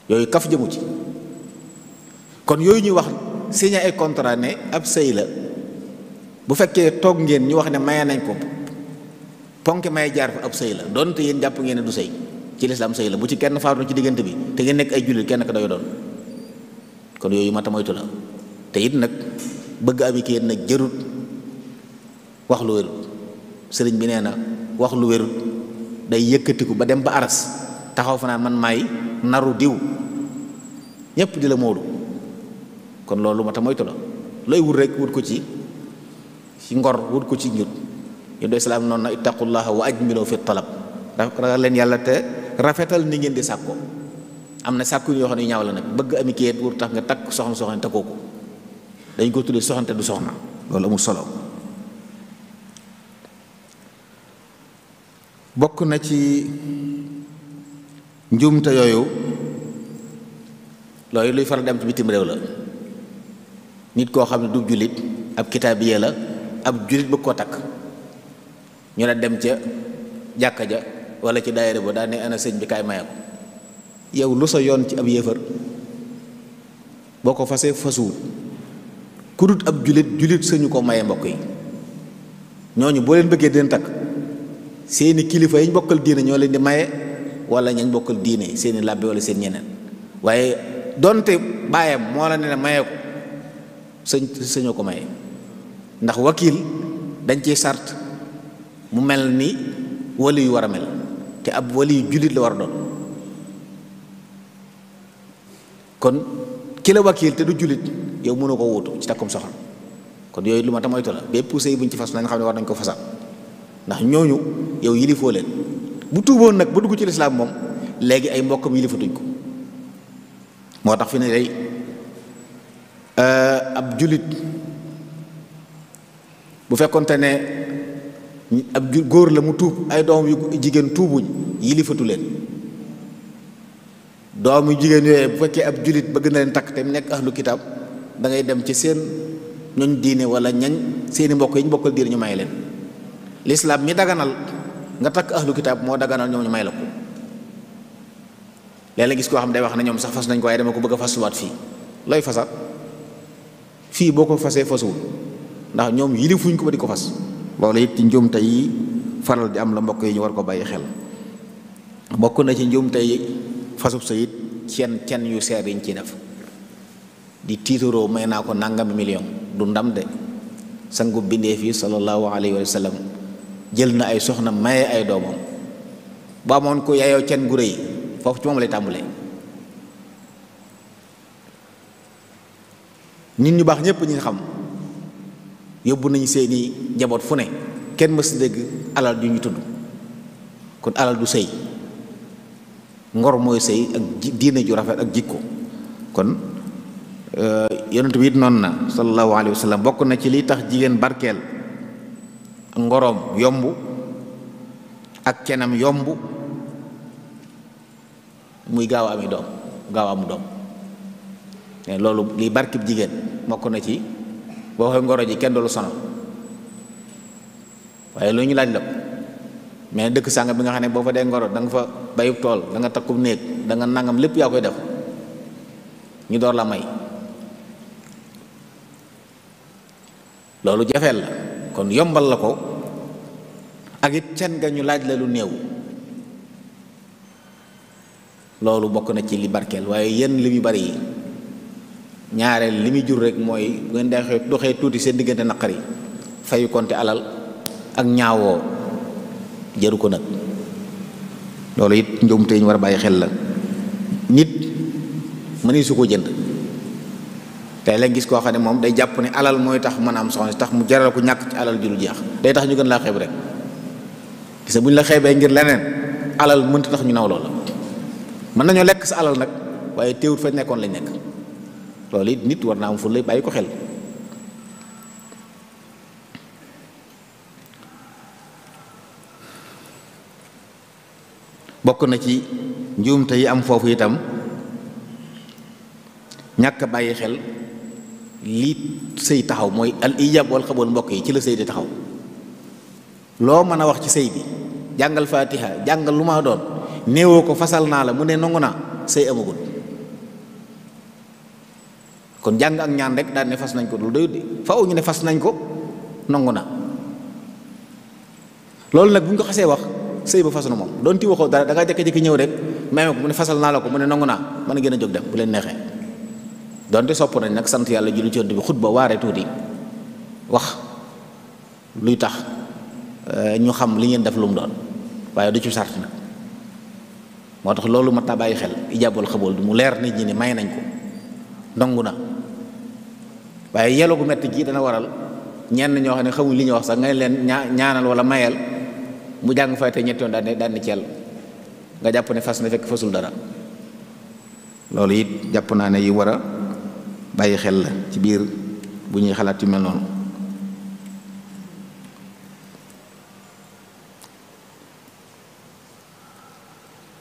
yooyu kaf jëmu ci. kon yooyu ñuy wax signé ay contrat ne ab sëy la, bu fekkee toog ngeen ñu wax ne maye nañ ko ponk may jaar fa ab sëy la, doonte yéen jàpp ngeen ne du sëy ci lislaam sëy la. bu ci kenn faatu ci diggante bi te ngeen nekk ay jullit kenn ko doy doon. kon yooyu mata moytu la. te it nag bëgg ami kayit nag jërut wax lu wérut. sëriñ bi nee na wax lu wérut day yëkkatiku ba dem ba aras taxaw fa naan man maay naru diw ñépp di la moolu. kon loolu mata moytu la. looy wut rek wut ko ci ngor, wut ko ci njut. yéen islaam noonu na ittaqullaha wa ajmilu fi talab, ragal leen yàlla te rafetal ni ngeen di sàkkoo. am na sàkku yoo xam ne ñaaw la nag, bëgg ami kayit wut tax nga takk soxna takkoo ko, dañ ko tuddee soxna te du soxna, loolu amul solo. bokk na ci njuumte yooyu loolu luy faral dem ci bitim réew la. nit koo xam ne du jullit, ab kitaabiye la, ab jullit bëgg koo takk, ñu la dem ca jàkka ja wala ci daayira ba daa ne ana sëñ bi kaay maye ko yow lu sa yoon ci ab yéefar boo ko fasee fasuwul ku dut ab julit sañu ko maye mbokk yi. ñooñu boo leen bëggee deen takk seeni kilifa yi ñu bokkal diine ñoo leen di maye wala ñañ bokkal diine seeni làbbe wala seen ñeneen waaye donte baayam moo la ne maye ko sañoo ko maye ndax wakiil dañ ciy sart mu mel ni wali yu war a mel te ab wali yu jullit la war a doon kon ki la wakiil te du jullit yow mënoo ko wuutu ci takkum soxna kon yooyu lu ma tam moytu la bépp sëy buñ ci fas nañ xam ne war nañ ko fasal ndax ñooñu yow yilifoo leen bu tuuboon nag ba dugg ci lislaam moom léegi ay mbokkam yilifatuñ ko moo tax fi ne day ab jullit bu fekkonte ne ab góor la mu tuub ay doom yu jigéen tuubuñ yilifatu leen doom yu jigéen yooyu bu fekkee ab jullit bëgg na leen takk te mu nekk ahlu kitaab da ngay dem ci seen ñooñ diine wala ñañ seeni mbokk yi ñu bokkal diine ñu may leen lislaam mi daganal nga takk ahlu kitaab moo daganal ñoom ñu may la ko léeg-léeg gis koo xam day wax ne ñoom sax fas nañ ko waaye dama ko bëgg a fasuwaat fii looy fasat fii boo ko fasee fasuwul ndax ñoom yilifuñ ko ba di ko fas loolu it ci njuumte yi faral di am la mbokk yi ñu war ko bàyyi xel bokk na ci njuumte yi fasub sa it cen yu seer yiñ ciy def di tiitaroo may naa ko nangami million du ndam de sangu bindeef yi sallallahu alayhi wa sallam jël na ay soxna maye ay doomam ba amoon ko yaayoo cen gu rëy foofu ci moom lay tàmbalee nit ñu baax ñépp ñi nga xam yóbbu nañu seeni njaboot fu ne kenn mës dégg alal ju ñu tudd kon alal du sëy ngor mooy sëy ak diine ju rafet ak jikko kon yonent bi it noonu na sallallahu alayhi wa sallam bokk na ci li tax jigéen barkeel ngoroom yomb ak cenam yomb muy gaaw ami doom gaaw amu doom loolu liy barkib jigéen bokk na ci boo waxee ngoro ji kenn doolu sonal waaye lu ñu laaj la ko mais dëkk sàng bi nga xam ne boo fa dee ngoro da nga fa bayub tool da nga takkub néeg da nga nangam lépp yaa koy def ñu door la may loolu jafeel la kon yombal la ko ak it can nga ñu laaj la lu néew loolu bokk na ci li barkeel waaye yenn li mu bari yi ñaareel li muy jur rek mooy bu ngeen dee doxee tuuti seen diggante naqari fayu konte alal ak ñaawoo jaru ko nag loolu it njuumte ñu war a bàyyi xel la nit mëni su ko jënd tey lañ gis koo xam ne moom day jàpp ne alal mooy tax mën a am soxna tax mu jaral ko ñàkk ci alal ju dul jeex day tax ñu gën laa xeeb rek gis nga bu ñu la xeebee ngir leneen alal mënta tax ñu naw loola mën nañoo lekk sa alal nag waaye teewut fa nekkoon lañ nekk loolu it nit war naa am fu lay bàyyi ko xel bokk na ci njuumte yi am foofu itam ñàkk bàyyi xel lii sëy taxaw mooy al ijab wal xabul mbokk yi ci la sëy di taxaw loo mën a wax ci sëy bi jàngal fatiha jàngal lu ma doon néewoo ko fasal naa la mu ne nangu naa sëy amagul kon jàng ak ñaan rek daal ne fas nañ ko dul doyut de faaw ñu ne fas nañ ko nangu na loolu nag bu ñu ko xasee wax sëy ba fas na moom doon ti waxoo dara da ngaa jékki-jékki ñëw rek même ko mu ne fasal naa la ko mu ne nangu naa mën a gën a jóg dem bu leen neexee donte sopp nañ nag sant yàlla julli ci Yonent bi xutba waare tuuti wax luy tax ñu xam li ngeen def lu mu doon waaye du ci sart nag moo tax loolu mat naa bàyyi xel ijaabul xabool du mu leer nit ñi ne may nañ ko nangu na waaye yelo gu metti gi dana waral ñenn ñoo xam ne xamuñ li ñuy wax sax nga leen ñaanal wala mayal mu jàng fay te ñetti yoon daan ni ceel nga jàpp ne fas na fekk fasul dara loolu it jàpp naa ne yi war a bàyyi xel la ci biir bu ñuy xalaat yu mel noonu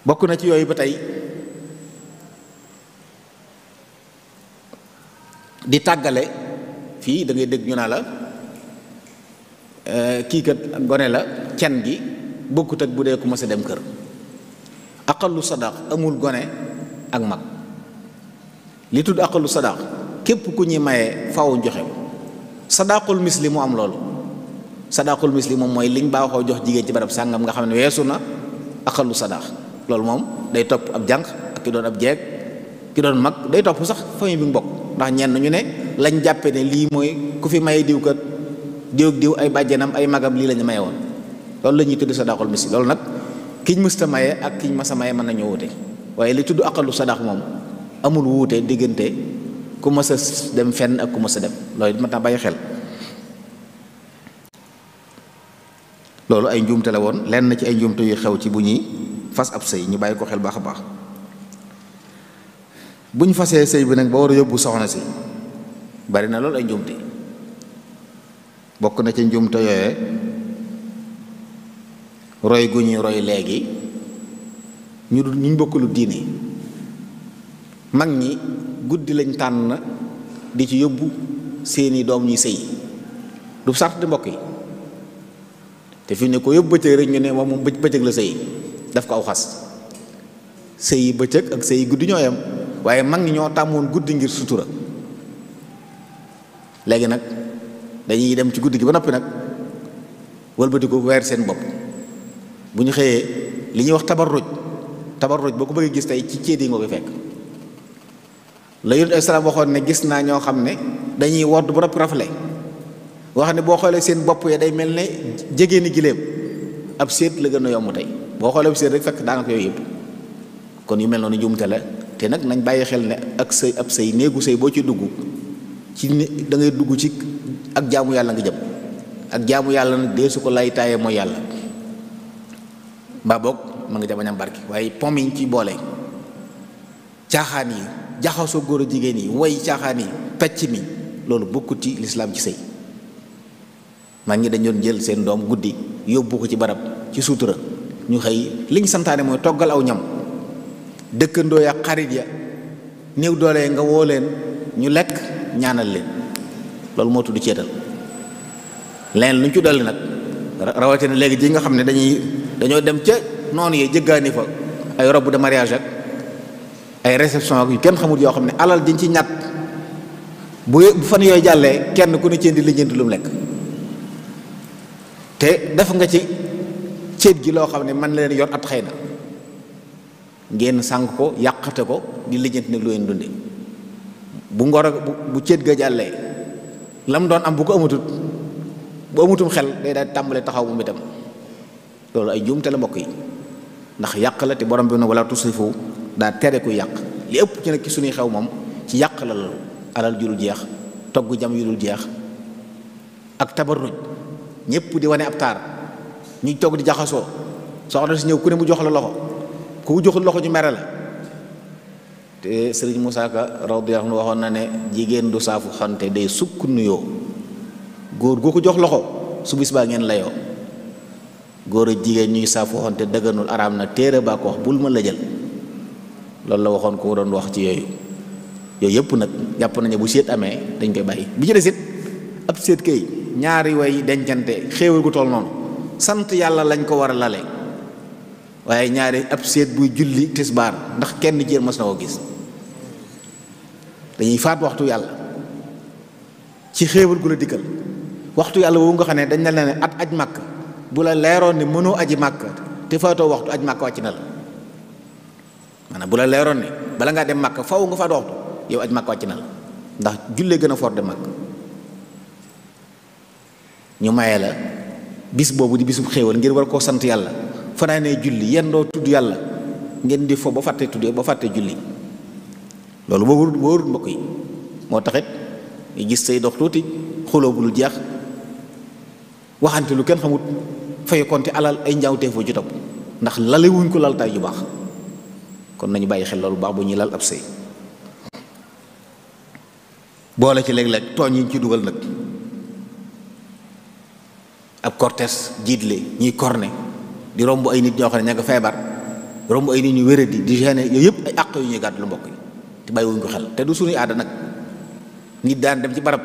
bokk na ci yooyu ba tey di tàggale fii da ngay dégg ñu naa la kii kat gone la cen gi bokkut ak bu dee ku mas a dem kër. aqallu sadaq amul gone ak mag. li tudd aqallu sadaq képp ku ñuy maye faaw joxe ko. sadaqul misli mu am loolu. sadaqul misli moom mooy liñ baaxoo jox jigéen ci barab sàngam nga xam ne weesu na aqallu sadaq. loolu moom day topp ab jànq ak ki doon ab jeeg ki doon mag day topp sax famille bi mu bokk. ndax ñenn ñu ne lañ jàppe ne lii mooy ku fi maye diw kat diw ak diw ay bàjjenam ay magam lii la ñu maye woon. loolu la ñuy tudd sadaqul misli. loolu nag kiñ mësta maye ak kiñ mës a maye mën nañoo wuute waaye li tudd aqallu sadaq moom amul wuute diggante ku mës a dem fenn ak ku mës a dem loolu it mat naa bàyyi xel. loolu ay njuumte la woon lenn ci ay njuumte yu xew ci bu ñuy fas ab sëy ñu bàyyi ko xel baax a baax. bu ñu fasee sëy bi nag ba war a yóbbu soxna si bari na loolu ay njuumte. bokk na ci njuumte yooye roy gu ñuy roy léegi ñu bokk lu diine. mag ñi guddi lañ tànn di ci yóbbu seeni doom ñuy sëy du sart di mbokk yi te fi ne ko yóbbu bëccëg rek ñu ne moom bëccëg la sëy daf ko aw xas. sëy bëccëg ak sëy guddi ñoo yam waaye mag ñi ñoo tàmmoon guddi ngir sutura. léegi nag dañuy dem ci guddi gi ba noppi nag wëlbati ko weer seen bopp. bu ñu xëyee li ñuy wax tabarruj boo ko bëggee gis tey ci céet yi nga koy fekk. la Yonent ay salaam waxoon ne gis naa ñoo xam ne dañuy wodd ba noppi rafle wax ne boo xoolee seen bopp ya day mel ne jegéeni giléem ab séet la gën a yomb tey boo xoolee ab séet rek fekk daanaka yooyu yëpp. kon yu mel noonu njuumte la te nag nañ bàyyi xel ne ak sëy ab sëy néegu sëy boo ci dugg ci da ngay dugg ci ak jaamu yàlla nga jëm. ak jaamu yàlla nag dee su ko lay taayee mooy yàlla mbaa boog ma nga jabañam barki waaye pom yi ci boole caaxaan yi jaxasoo góor a jigéen yi way caaxaan yi pecc mi loolu bokkut ci lislaam ci sëy. maa ngi dañ doon jël seen doom guddi yóbbu ko ci barab ci suutura ñu xëy liñ santaane mooy toggal aw ñam dëkkandoo ya xarit ya néew doole nga woo leen ñu lekk ñaanal leen loolu moo tudd ceetal. leneen lu ñu ci dolli nag rawatina léegi ji nga xam ne dañoo dem ca noonu yee jëggaani fa ay robe de mariage ak ay réception ak yu kenn xamul yoo xam ne alal diñ ci ñàkk bu fan yooyu jàllee kenn ku ne ceen di lijjanti lu mu lekk te def nga ci céet gi loo xam ne man leen yor at xëy na ngeen sànq ko yàqate ko di lijjanti nag lu leen dunde bu ngoro bu céet ga jàllee lam doon am bu ko amutum xel day daal tàmbale taxaw bu mu itam loolu ay njuumte la mbokk yi ndax yàq la te borom bi ne wala tusrifu daa tere ku yàq li ëpp ci nag ci suñuy xew moom ci yàq la loolu alal ju dul jeex togg jam yu dul jeex ak tabarruj ñëpp di wane ab taar ñuy togg di jaxasoo soxna si ñëw ku ne mu jox la loxo ku joxul loxo ñu mere la te sëriñ Moussa Ka radiyallahu anhu waxoon na ne jigéen du saafu xante day sukk nuyoo góor goo ko jox loxo su bis baa ngeen layoo góor a jigéen ñuy saafu xante dëgganul araam na téere baa ko wax bul ma la jël loolu la waxoon ko doon wax ci yooyu yëpp nag jàpp nañu bu séet amee dañ koy bàyyi bi ci des it ab séet kay ñaari way dencante xéewal gu toll noonu sant yàlla lañ ko war a lale waaye ñaari ab séet buy julli tisbaar ndax kenn jéer mas na ko gis dañuy faat waxtu yàlla ci xéewal gu la dikkal waxtu yàlla boobu nga xam ne dañ la ne at aj màkk bu la leeroon ne mënoo aji màkk te faatoo waxtu aj màkk wàcc na la maanaam bu la leeroon ne bala ngaa dem màkk faw nga faat waxtu yow aj màkk wàcc na la ndax jullee gën a fort de màkk ñu maye la bis boobu di bisub xéewal ngir war koo sant yàlla fanaanee julli yendoo tudd yàlla ngeen di fo ba fàtte tuddee ba fàtte julli loolu boo wóorut mbokk yi moo taxit ñu gis say dox tuuti xuloo bu lu jeex waxante lu kenn xamut fay konte alal ay njaawtee foo ci topp ndax lale wuñ ko lal tay yu baax kon nañu bàyyi xel loolu baax bu ñuy lal ab sëy boole ci léeg-léeg tooñ yi ñu ci dugal nag ab cortège jiitle ñuy corne di romb ay nit ñoo xam ne ña nga feebar romb ay nit ñu wéradi di gêner yooyu yëpp ay àq yu ñuy gàddu lu mbokk yi te bàyyiwuñ ko xel te du suñuy aada nag nit daan dem ci barab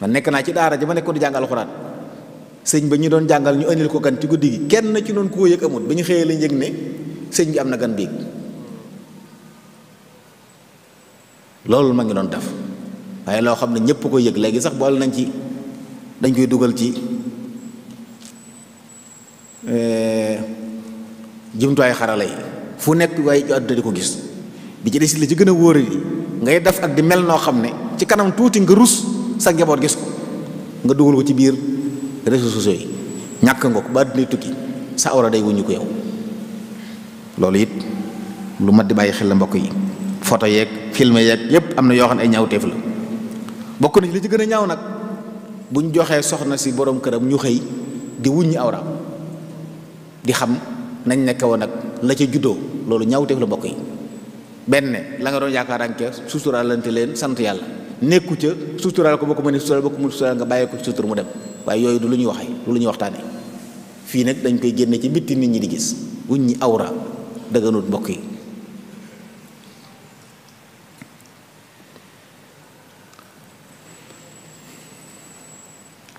man nekk naa ci daara ja ma nekkoon di jàng alxuraan sëñ ba ñu doon jàngal ñu andil ko gan ci guddi gi kenn ci noonu ku ko yëg amul ba ñu xëyee lañ yëg ne sëñ bi am na gan biig loolu ma ngi doon def waaye loo xam ne ñëpp ko yëg léegi sax boole nañ ci dañ koy dugal ci jumtuwaay xarala yi fu nekk waaye ci àdduna di ko gis bi ci des li ci gën a wóor yi ngay def ak di mel noo xam ne ci kanam tuuti nga rus sa njaboot gis ko nga dugal ko ci biir réseaux sociaux yi ñàkk nga ko ba àdduna tukki sa awra day wuñu ko yow loolu it lu mat di bàyyi xel la mbokk yi photo yeeg film yeeg yépp am na yoo xam ne ay ñaawteef la bokk na ci li ci gën a ñaaw nag buñ joxee soxna si borom këram ñu xëy di wuññi awraam di xam nañ nekk woon nag la ca juddoo loolu ñaawteef la mbokk yi benn la nga doon yaakaar ak suturaalante leen sant yàlla nekku ca suturaal ko boo ko mënee suturaal boo ko mënee suturaal nga bàyyee ko sutur mu dem waaye yooyu du lu ñuy waxee du lu ñuy waxtaanee fii nag dañ koy génne ci bitti nit ñi di gis wuññi awra dëgganut mbokk yi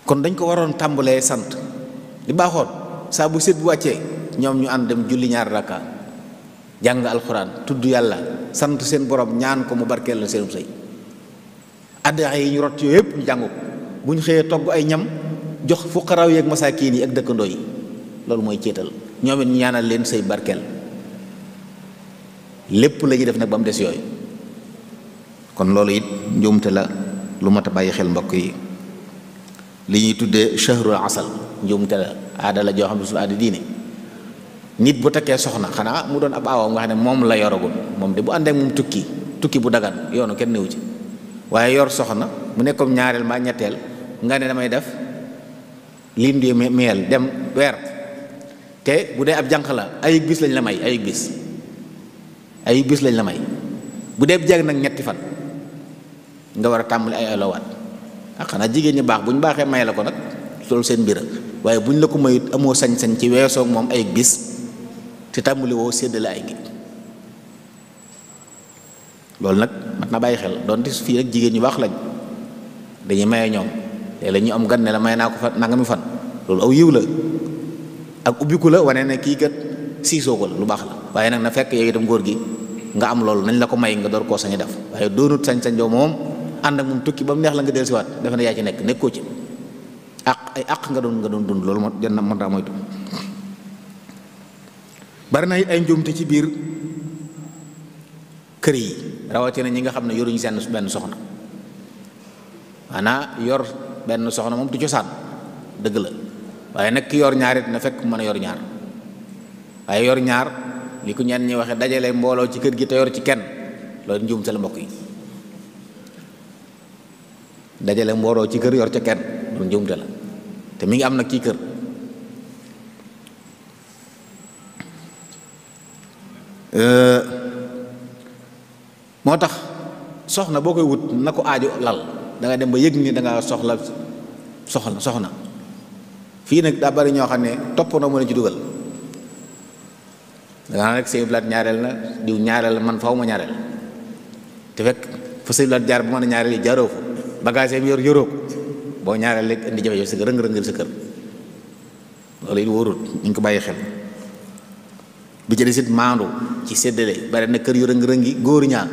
kon dañ ko waroon tàmbalee sant li baaxoon saa bu set bu wàccee ñoom ñu ànd dem julli ñaar rakka jàng alxuraan tudd yàlla sant seen borom ñaan ko mu barkeel la seenum sëy addaxa yi ñu rot yooyu yëpp ñu jàng ko bu ñu xëyee togg ay ñam jox fuqaraaw yeeg masaakiin yi ak dëkkandoo yi loolu mooy céetal ñoom it ñu ñaanal leen sëy barkeel lépp la ñuy def nag ba mu des yooyu kon loolu it njuumte la lu mat a bàyyi xel mbokk yi li ñuy tuddee shahrul asal njuumte la aada la joo xam ne suñu aada diine nit bu takkee soxna xanaa mu doon ab aawam nga xam ne moom la yoragul moom de bu àndeek moom tukki bu dagan yoonu kenn newu ci waaye yor soxna mu nekkoon ñaareel ma ñetteel nga ne damay def lii di meel dem weer te bu dee ab jànq la ay bis lañ la may ay bis lañ la may bu dee jeeg nag ñetti fan nga war a tàmbali ay alawaat xanaa jigéen ñi baax bu ñu baaxee may la ko nag loolu seen mbir waaye bu ñu la ko mayut amoo sañ-sañ ci weesoog moom ay bis te tàmbali woo séddale ay gi loolu nag mat na bàyyi xel doonte fii rek jigéen ñu baax lañ dañuy maye ñoom léeg-léeg ñu am gan ne la may naa ko fa nangami fan loolu aw yiw la ak ubbiku la wane ne kii kat siisoo ko la lu baax la waaye nag na fekk yow itam góor gi nga am loolu nañ la ko may nga door koo sañ a def waaye doonut sañ-sañ joo moom ànd ak moom tukki ba mu neex la nga dellusiwaat defe ne yaa ci nekkoo ci ay àq nga doon dund loolu moo jot na moo tax moytu bari na ay njuumte ci biir kër yi rawatina ñi nga xam ne yoruñu seen benn soxna maanaam yor benn soxna moom du cosaan dëgg la waaye nag ki yor ñaar it na fekk mën a yor ñaar waaye yor ñaar li ko ñenn ñi waxee dajale mbooloo ci kër gi te yor ci kenn loolu njuumte la mbokk yi dajale mbooloo ci kër yor ca kenn loolu njuumte la te mi ngi am nag ci kër moo tax soxna boo koy wut na ko aajo lal da nga dem ba yëg ni da nga soxna fii nag daa bari ñoo xam ne topp na mën a ci dugal da nga rek sëñ blaat ñaareel na diw ñaareel man faw ma ñaareel te fekk fa sëñ blaat jaar bu mën a ñaareel yi jaaroo fa bagage yi yor yoroo ko boo ñaareel rek indi jafe-jafe sa rëng-rëngal sa kër loolu it wóorul ñu ko bàyyi xel bi ci desit maandu ci séddale bari na kër yu rëng-rëngi góor ñaa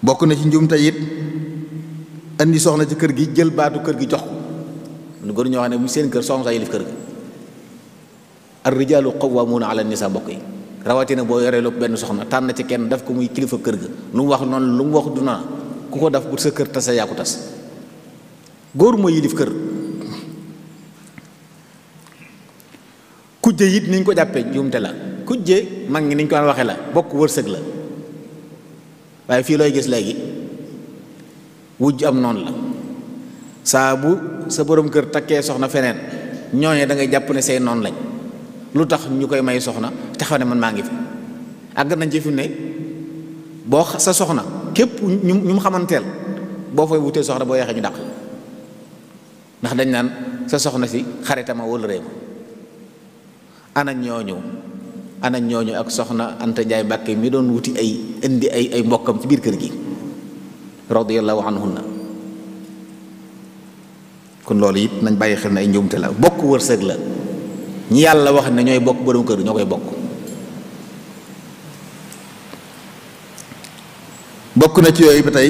bokk na ci njuumte it indi soxna ci kër gi jël baatu kër gi jox ko lu góor ñoo xam ne bu seen kër soxna sa yilif kër gi ar rijaalu qawwaamuuna ala nisaa mbokk yi rawatina boo yoree lépp benn soxna tànn ci kenn daf ko muy kilifa kër ga lu mu wax noonu lu mu wax du na ku ko def bu sa kër tase yaa ko tas góor mooy yilif kër kujje it niñ ko jàppee njuumte la kujje mag ngi niñ ko daan waxee la bokk wërsëg la waaye fii looy gis léegi wujj am noonu la saa bu sa borom kër takkee soxna feneen ñooñee da ngay jàpp ne say noonu lañ lu tax ñu koy may soxna te xam ne man maa ngi fi àgg nañ ci fi ne boo sa soxna képp ñu mu xamanteel boo fay wutee soxna boo yeexee ñu dàq ndax dañ naan sa soxna si xaritama wala réew ana ñooñu ak soxna Anta Njaay Mbàkke mi doon wuti indi ay mbokkam ci biir kër gi radiyallahu anhunna kon loolu it nañ bàyyi xel ne ay njuumte la. bokk wërsëg la, ñi yàlla wax ne ñooy bokk borom kër ñoo koy bokk. bokk na ci yooyu ba tey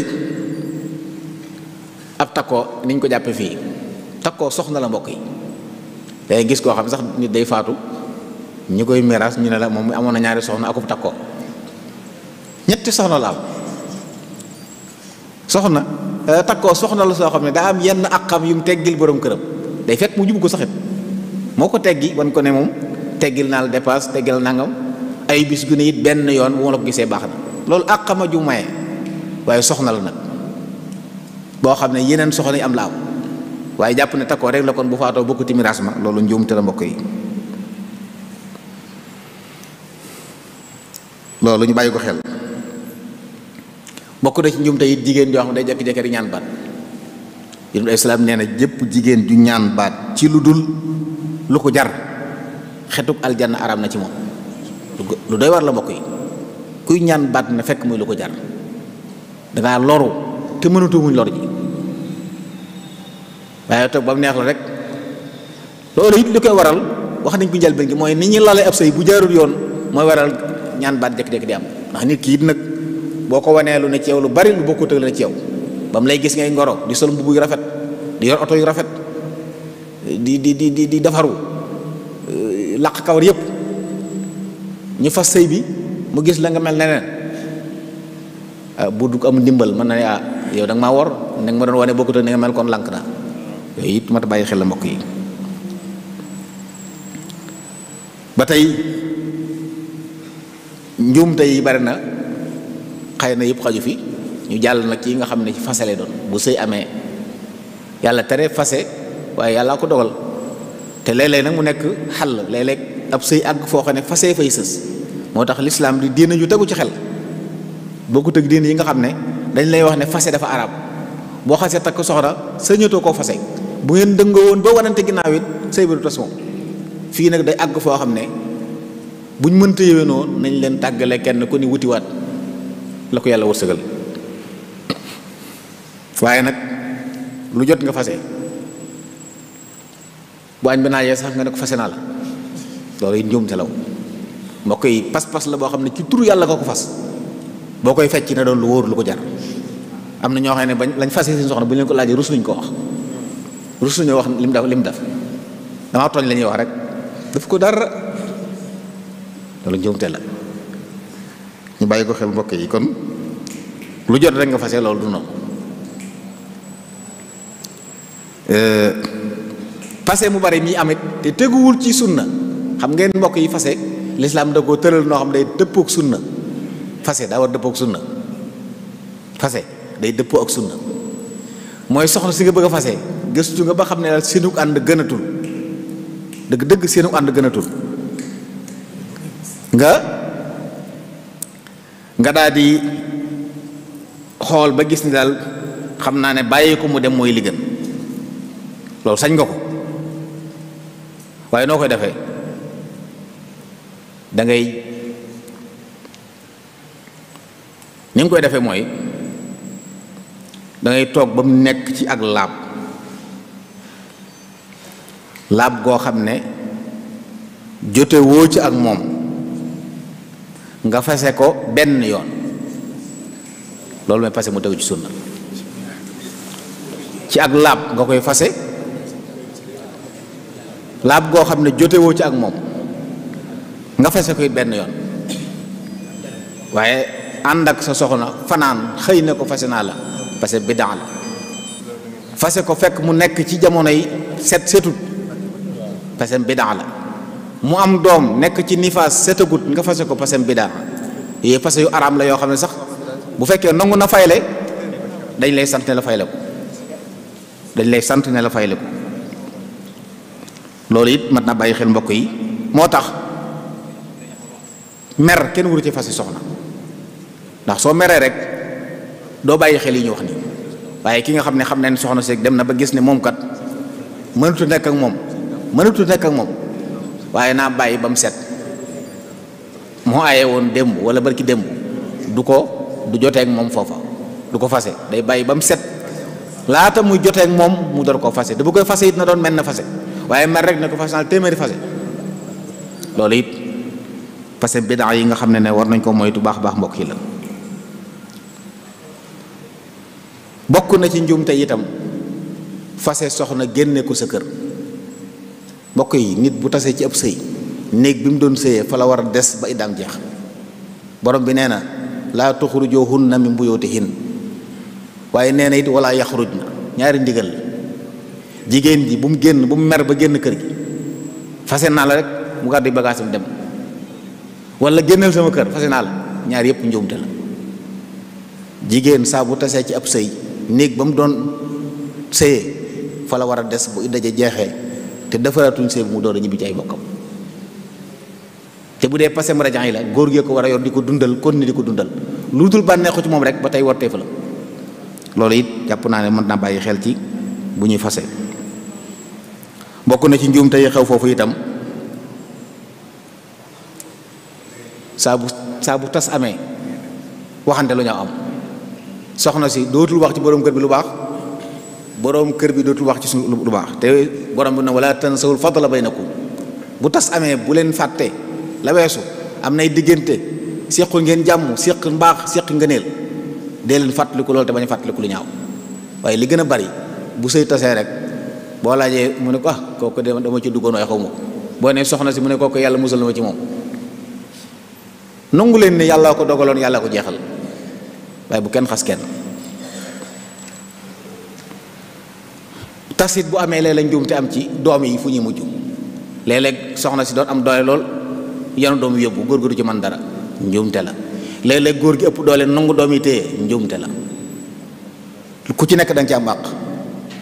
ab takkoo niñ ko jàppe fii, takkoo soxna la mbokk yi. day gis koo xam sax nit day faatu ñi koy miraas ñu ne la moom amoon na ñaari soxna akub takkoo, ñetti soxna la am. soxna takkoo soxna la soo xam ne daa am yenn àqam yu mu teggil borom këram, day fekk mu jub ko saxit moo ko teggi wan ko ne moom teggil naa la dépasse teggil nangam ay bis gu ne it benn yoon bu ma la ko gisee baax na, loolu àqama ju maye. waaye soxna la nag boo xam ne yeneen soxna yi am la am, waaye jàpp ne takkoo rek la kon bu faatoo bokk ci miraas ma, loolu njuumte la mbokk yi. loolu ñu bàyyi ko xel. bokk na ci njuumte it jigéen joo xam ne day jekki-jekki di ñaan baat. Yonent bi islaam nee na jëpp jigéen ju ñaan baat ci lu dul lu ko jar xetuk aljanna araam na ci moom. lu doy war la mbokk yi, kuy ñaan baat na fekk muy lu ko jar, dangaa loru te mënatu muñ lor ji, waaye toog ba mu neex la rek. loolu it li koy waral wax nañ ko njëlbéen gi mooy ni ñu lale ab sëy bu jaarul yoon mooy waral ñaan baat jékki-jékki di am. ndax nit ki it nag boo ko wanee lu ne ci yow lu bari lu bokkut ak la ne ci yow, ba mu lay gis ngay ngoro di sol mbubb yu rafet, di yor oto yu rafet, di defaru laq kawar yëpp, ñu fas sëy bi mu gis la nga mel neneen bu du am ndimbal mën na ne yow da nga maa wor, ne nga ma doon wane bokkut ak ni nga mel, kon lànk naa. yooyu it mat a bàyyi xel la mbokk yi. ba tey njuumte yi bari na, xëy na yëpp xaju fi, ñu jàll nag ci nga xam ne ci fase lay doon. bu sëy amee yàlla tere fase, waaye yàlla ko dogal, te léeg-léeg nag mu nekk xàll, léeg-léeg ab sëy àgg foo xam ne fase fay sës. moo tax lislaam di diina ju tegu ci xel, bokkut ak diina yi nga xam ne dañ lay wax ne fase dafa arab. boo xasee takk soxna sañatoo koo fase, bu ngeen dëngoo woon ba wanante ginnaaw it sëy ba du tas moom. fii nag day àgg foo xam ne buñ mënta yéwénoo nañ leen tàggale kenn ku ni wutiwaat la ko yàlla wërsëgal. waaye nag lu jot nga fase, bu añ bi naajee sax nga ne ko fase naa la, loolu it njuumte la mbokk yi. pas-pas la boo xam ne ci turu yàlla nga ko fas, boo koy fecc na doon lu wóor lu ko jar. am na ñoo xam ne bañ lañ fase seen soxna bu ñu leen ko laajee rus nañ ko wax, rus nañoo wax lim def damaa tooñ la ñuy wax rek, daf ko dara. loolu njuumte la, ñu bàyyi ko xel mbokk yi. kon lu jot rek nga fase, loolu du noonu. fase mu bari mi amit te teguwul ci sunna. xam ngeen mbokk yi, fase lislaam da koo tëral noo xam day dëppook sunna. fase daa war dëppook sunna, fase day dëppoo ak sunna. mooy soxna si nga bëgg a fase, gëstu nga ba xam ne daal seenu ànd gënatul, dëgg seenu ànd gënatul, nga daal di xool ba gis ni daal xam naa ne bàyyi ko mu dem mooy li gën. loolu sañ nga ko, waaye noo koy defee? ni nga koy defee mooy da ngay toog ba mu nekk ci ak laab goo xam ne jote woo ci ak moom, nga fase ko benn yoon. loolu mooy fase mu tegu ci sunna. ci ak laab nga koy fase, laab goo xam ne jote woo ci ak moom nga fase ko it benn yoon. waaye ànd ak sa soxna fanaan xëy na ko fase naa la, fase bidaa la. fase ko fekk mu nekk ci jamono yi setut, fase bidaa la. mu am doom nekk ci nifaas setagut nga fase ko, fase bidaa. yooyu fase yu araam la yoo xam ne sax bu fekkee nangu na fayle, dañ lay sant ne la fayle ko, loolu it mat na bàyyi xel mbokk yi. moo tax mer kenn wuru ci fase soxna, ndax soo meree rek doo bàyyi xel yi ñu wax nii. waaye ki nga xam ne soxna seeg dem na ba gis ne moom kat mënatu nekk ak moom, waaye naa bàyyi ba mu set, moo aaye woon démb wala barki démb, du jotee ak moom foofa, du ko fase, day bàyyi ba mu set laata muy jotee ak moom mu door koo fase te bu koy fase it na doon mel na fase waaye mer rek ne ko fase naa téeméeri fase. loolu it parce que bidaa yi nga xam ne war nañ ko moytu baax mbokk yi la. bokk na ci njuumte itam fase soxna génne ko sa kër. mbokk yi nit bu tasee ci ab sëy néeg bi mu doon sëyee fa la war a des ba iddaam jeex. borom bi nee na laa tuxrujuhunna min buyutihin waaye nee na it wala yaxrujna ñaari ndigal la. jigéen ji bu mu génn bu mu mer ba génn kër gi fase naa la rek mu gàddu bagaasam dem, wala génneel sama kër fase naa la, ñaar yëpp njuumte la. jigéen saa bu tasee ci ab sëy néeg ba mu doon sëyee fa la war a des bu idda ja jeexee te defaratuñ sëy bu mu door a ñibbi ci ay bokkam. te bu dee passé marajan yi la góor gee ko war a yor di ko dundal kon ni di ko dundal lu dul bànneexu ci moom rek ba tey wartee fa la. loolu it jàpp naa ne mën naa bàyyi xel ci bu ñuy fase. bokk na ci njuumte yi xew foofu itam saa bu tas amee waxante lu ñaaw am. soxna si dootul wax ci borom kër bi lu baax, borom kër bi dootul wax ci suñu lu baax, te borom bi na wala tansawul fadla baynakum. bu tas amee bu leen fàtte la weesu, am nay diggante séqu ngeen jàmm, séq mbaax, séq ngëneel, dee leen fàttaliku loolu te bañ a fàttaliku lu ñaaw. waaye li gën a bari bu sëy tasee rek boo laajee mu ne ko kooku dama ci duggoon waaye xaw ma ko. boo nee soxna si mu ne kooku yàlla musal na ma ci moom. nangu leen ne yàlla ko dogaloon, yàlla ko jeexal, waaye bu kenn xas kenn. tasit bu amee léeg-léeg njuumte am ci doom yi fu ñuy mujj. léeg-léeg soxna si doon am doole lool yanu doom yóbbu, góor gu du ci mën dara, njuumte la. léeg-léeg góor gi ëpp doole nangu doom yi téye, njuumte la. ku ci nekk danga ci am àq.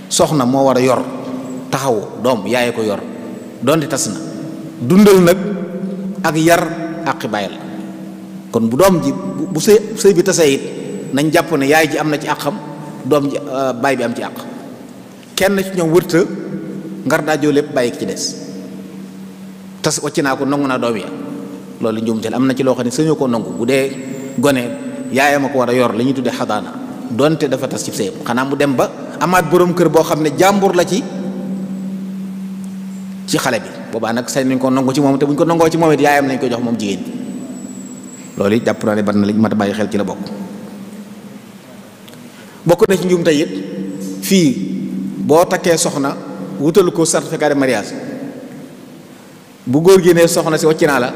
soxna moo war a yor taxaw doom, yaaye ko yor doonte tas na, dundal nag ak yar àqi bàyyi la. kon bu doom ji bu sëy bi tasee it nañ jàpp ne yaay ji am na ci àqam, doom ji baay bi am ci àq. kenn ci ñoom wërta ngar daajoo lépp bàyyi ki ci des. tas wàcc naa ko nangu naa doom ya, loolu njuumte la. am na ci loo xam ne sañoo ko nangu. bu dee gone yaayam a ko war a yor, la ñuy tuddee xadaana, donte dafa tas ci sëyam. xanaa mu dem ba amaat borom kër boo xam ne jàmbur la ci xale bi, boobaa nag sañ nañ ko nangu ci moom, te buñ ko nangoo ci moom it yaayam lañ ko jox moom jigéen bi. loolu it jàpp naa ne bari na li mat a bàyyi xel ci la bokk na ci njuumte it fii boo takkee soxna wutal ko certificat de mariage, bu góor gi ne soxna si wàcc naa la,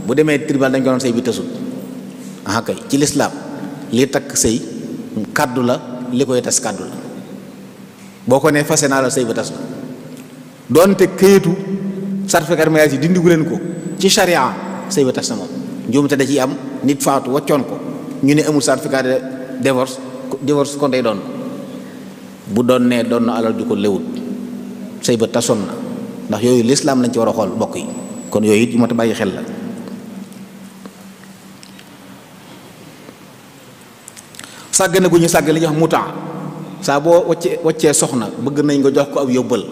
bu demee tribunal dañ ko doon sëy bi tasut. kay ci lislaam li takk sëy kàddu la, li koy tas kàddu la. boo ko ne fase naa la, sëy ba tas na. doonte këyitu certificat de mariage yi dindigu leen ko ci charia, sëy ba tas na moom. njuumte da ciy am, nit faatu waccoon ko, ñu ne amul certificat de divorce kon day doon. bu doon ne doon na alal ju ko lewut, sëy ba tasoon na. ndax yooyu lislaam lañ ci war a xool mbokk yi. kon yooyu it yu mat a bàyyi xel la. sàggane gu ñu sàgg li ñuy wax mutaa. saa boo waccee soxna bëgg nañ nga jox ko ab yóbbal.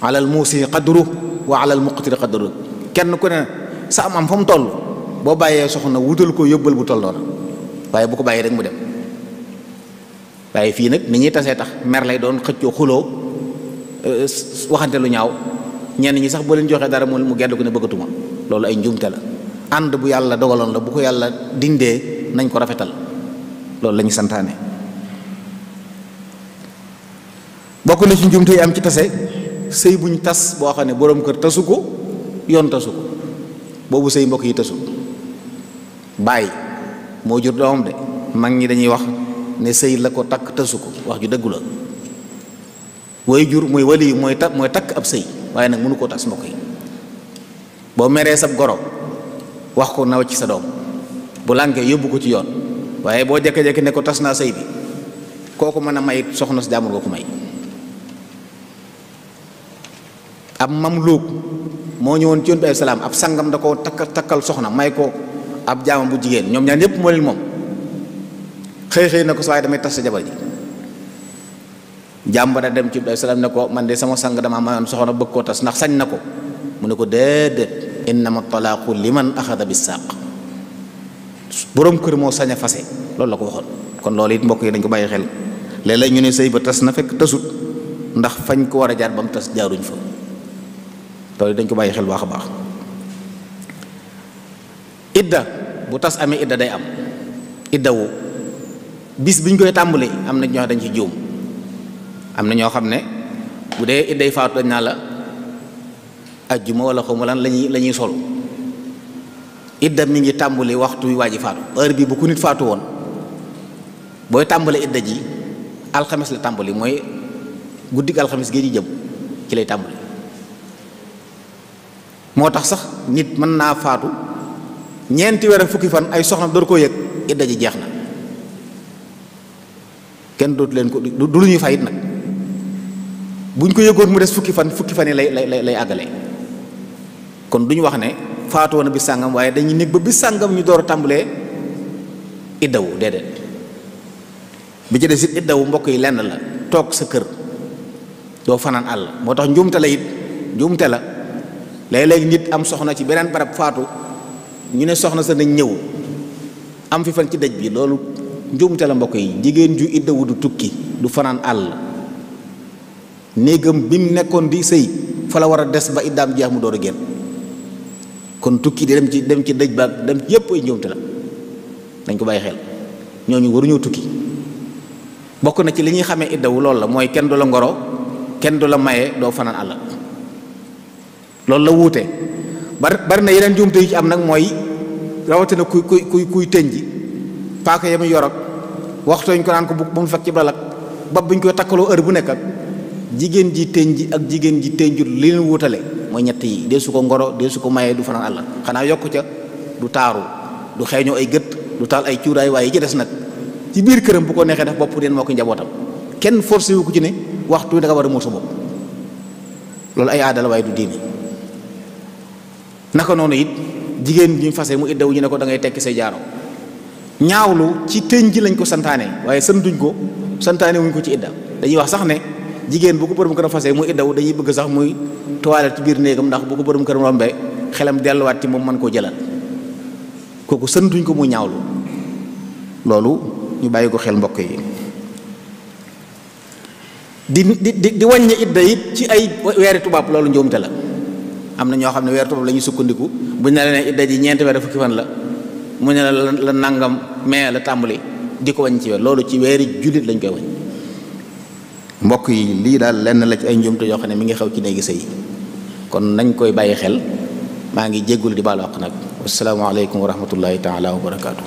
alal muusi qadru wa alal muqtiri qadru. kenn ku ne sa am fa mu toll, boo bàyyee soxna wutal ko yóbbal bu toll noonu, waaye bu ko bàyyee rek mu dem. waaye fii nag ni ñuy tasee tax mer lay doon, xëccoo xuloo, waxante lu ñaaw. ñenn ñi sax boo leen joxee dara mu gedd ko ne bëggatuma. loolu ay njuumte la. ànd bu yàlla dogaloon la, bu ko yàlla dindee nañ ko rafetal. loolu la ñu santaane. bokk na ci njuumte yi am ci tase, sëy buñ tas boo xam ne boroom kër tasu ko, yoon tasu ko, boobu sëy mbokk yi tasu. baay moo jur doomam de, mag ñi dañuy wax ne sëy la ko takk tasu ko, wax ju dëggu la. way jur mooy wali mooy takk ab sëy, waaye nag mënu koo tas mbokk yi. boo meree sab goro wax ko naw ci sa doom, bu lànkee yóbbu ko ci yoon, waaye boo jekke-jekke ne ko tas naa sëy bi, kooku mën a may soxna si jàmbur nga ko may. ab mamluuk moo ñëwoon ci yoon bi ay salaam, ab sangam da ko takkal soxna, may ko ab jaamam bu jigéen, ñoom ñaar ñëpp moo leen moom. xëy na ko sa waaye damay tas sa jabar ji. jàmbara dem ci yoon bi ay salaam ne ko man de sama sang dama mayoon soxna bëgg koo tas, ndax sañ na ko. mu ne ko déedéet, innama talaaqu liman axada bis saaq. boroom kër moo sañ a fase, loolu la ko waxoon. kon loolu it mbokk yi dañ ko bàyyi xel. léeg-léeg ñu ne sëy ba tas na fekk tasut ndax fañ ko war a jaar ba mu tas jaaruñ fa loolu dañ ko bàyyi xel baax a baax. idda bu tas amee idda day am idda wu bis biñ koy tàmbali am na ñoo dañ ci juum am na ñoo xam ne bu dee idday faatu dañ naa la ajjuma wala xaw ma lan la ñuy sol idda mi ngi tàmbali waxtu wi waa ji faatu heure bi bu ku nit faatu woon booy tàmbali idda ji alxames la tàmbali mooy guddig alxames gi di jëm ci lay tàmbali moo tax sax nit mën naa faatu ñeenti weer ak fukki fan ay soxna door koo yëg idda ji jeex na kenn dootu leen ko du lu ñuy fayit nag buñ ko yëgoon mu des fukki fan yi lay àggale kon duñu wax ne faatu woon na bis sàngam waaye dañuy nekk ba bis sàngam ñu door a tàmbalee iddawu déedéet bi ci des it iddawu mbokk yi lenn la toog sa kër doo fanaan àll moo tax njuumte la it njuumte la léeg-léeg nit am soxna ci beneen barab faatu ñu ne soxna sa nañ ñëw am fi fan ci dëj bi loolu njuumte la mbokk yi jigéen ju iddawu du tukki du fanaan àll néegam bi mu nekkoon di sëy fa la war a des ba iddaam jeex mu door a génn kon tukki di dem ci dëj ba dem ci yépp ay njuumte la dañ ko bàyyi xel ñooñu waruñoo tukki bokk na ci li ñuy xamee iddawu loolu la mooy kenn du la ngoro kenn du la maye doo fanaan àll loolu la wuute bari na yeneen njuumte yu ci am nag mooy rawatina kuy tënji paaka yam yor ak waxtooñ ko naan ko bu mu fekk ci balak ba buñ koy takkaloo heure bu nekk ak jigéen ji tënji ak jigéen ji tënjut li leen wutale mooy ñett yi dee su ko ngoro dee su ko mayee du fanaan àll xanaa yokku ca du taaru du xeeñoo ay gët du taal ay cuuraay waaye yi ci des nag ci biir këram bu ko neexee def bopp den moo ko njabootam kenn forcé wu ko ci ne waxtu da nga war a muur sa bopp loolu ay aada la waaye du diine naka noonu it jigéen ñu fase mu iddawu ñu ne ko da ngay tekki say jaaro ñaawlu ci tënji lañ ko santaane waaye santuñ ko santaane wuñ ko ci idda dañuy wax sax ne jigéen bu ko borom këram fase mu iddawu dañuy bëgg sax muy toilette ci biir néegam ndax bu ko borom këram rombee xelam delluwaat ci moom mën koo jëlaat kooku santuñ ko mu ñaawlu loolu ñu bàyyi ko xel mbokk yi di wàññi idda it ci ay weeri tubaab loolu njuumte la am na ñoo xam ne weeri tubaab la ñuy sukkandiku buñ ne la ne idda ji ñeenti weer fukki fan la mu ne la nangam mais la tàmbali di ko wàññi ci weer loolu ci weeri jullit lañ koy wàññi mbokk yi lii daal lenn la ci ay njuumte yoo xam ne mi ngi xew ci néegi sëy kon nañ koy bàyyi xel maa ngi jéggul di baalu àq nag wassalaamu aleykum wa rahmatullahi taala wa barakaatu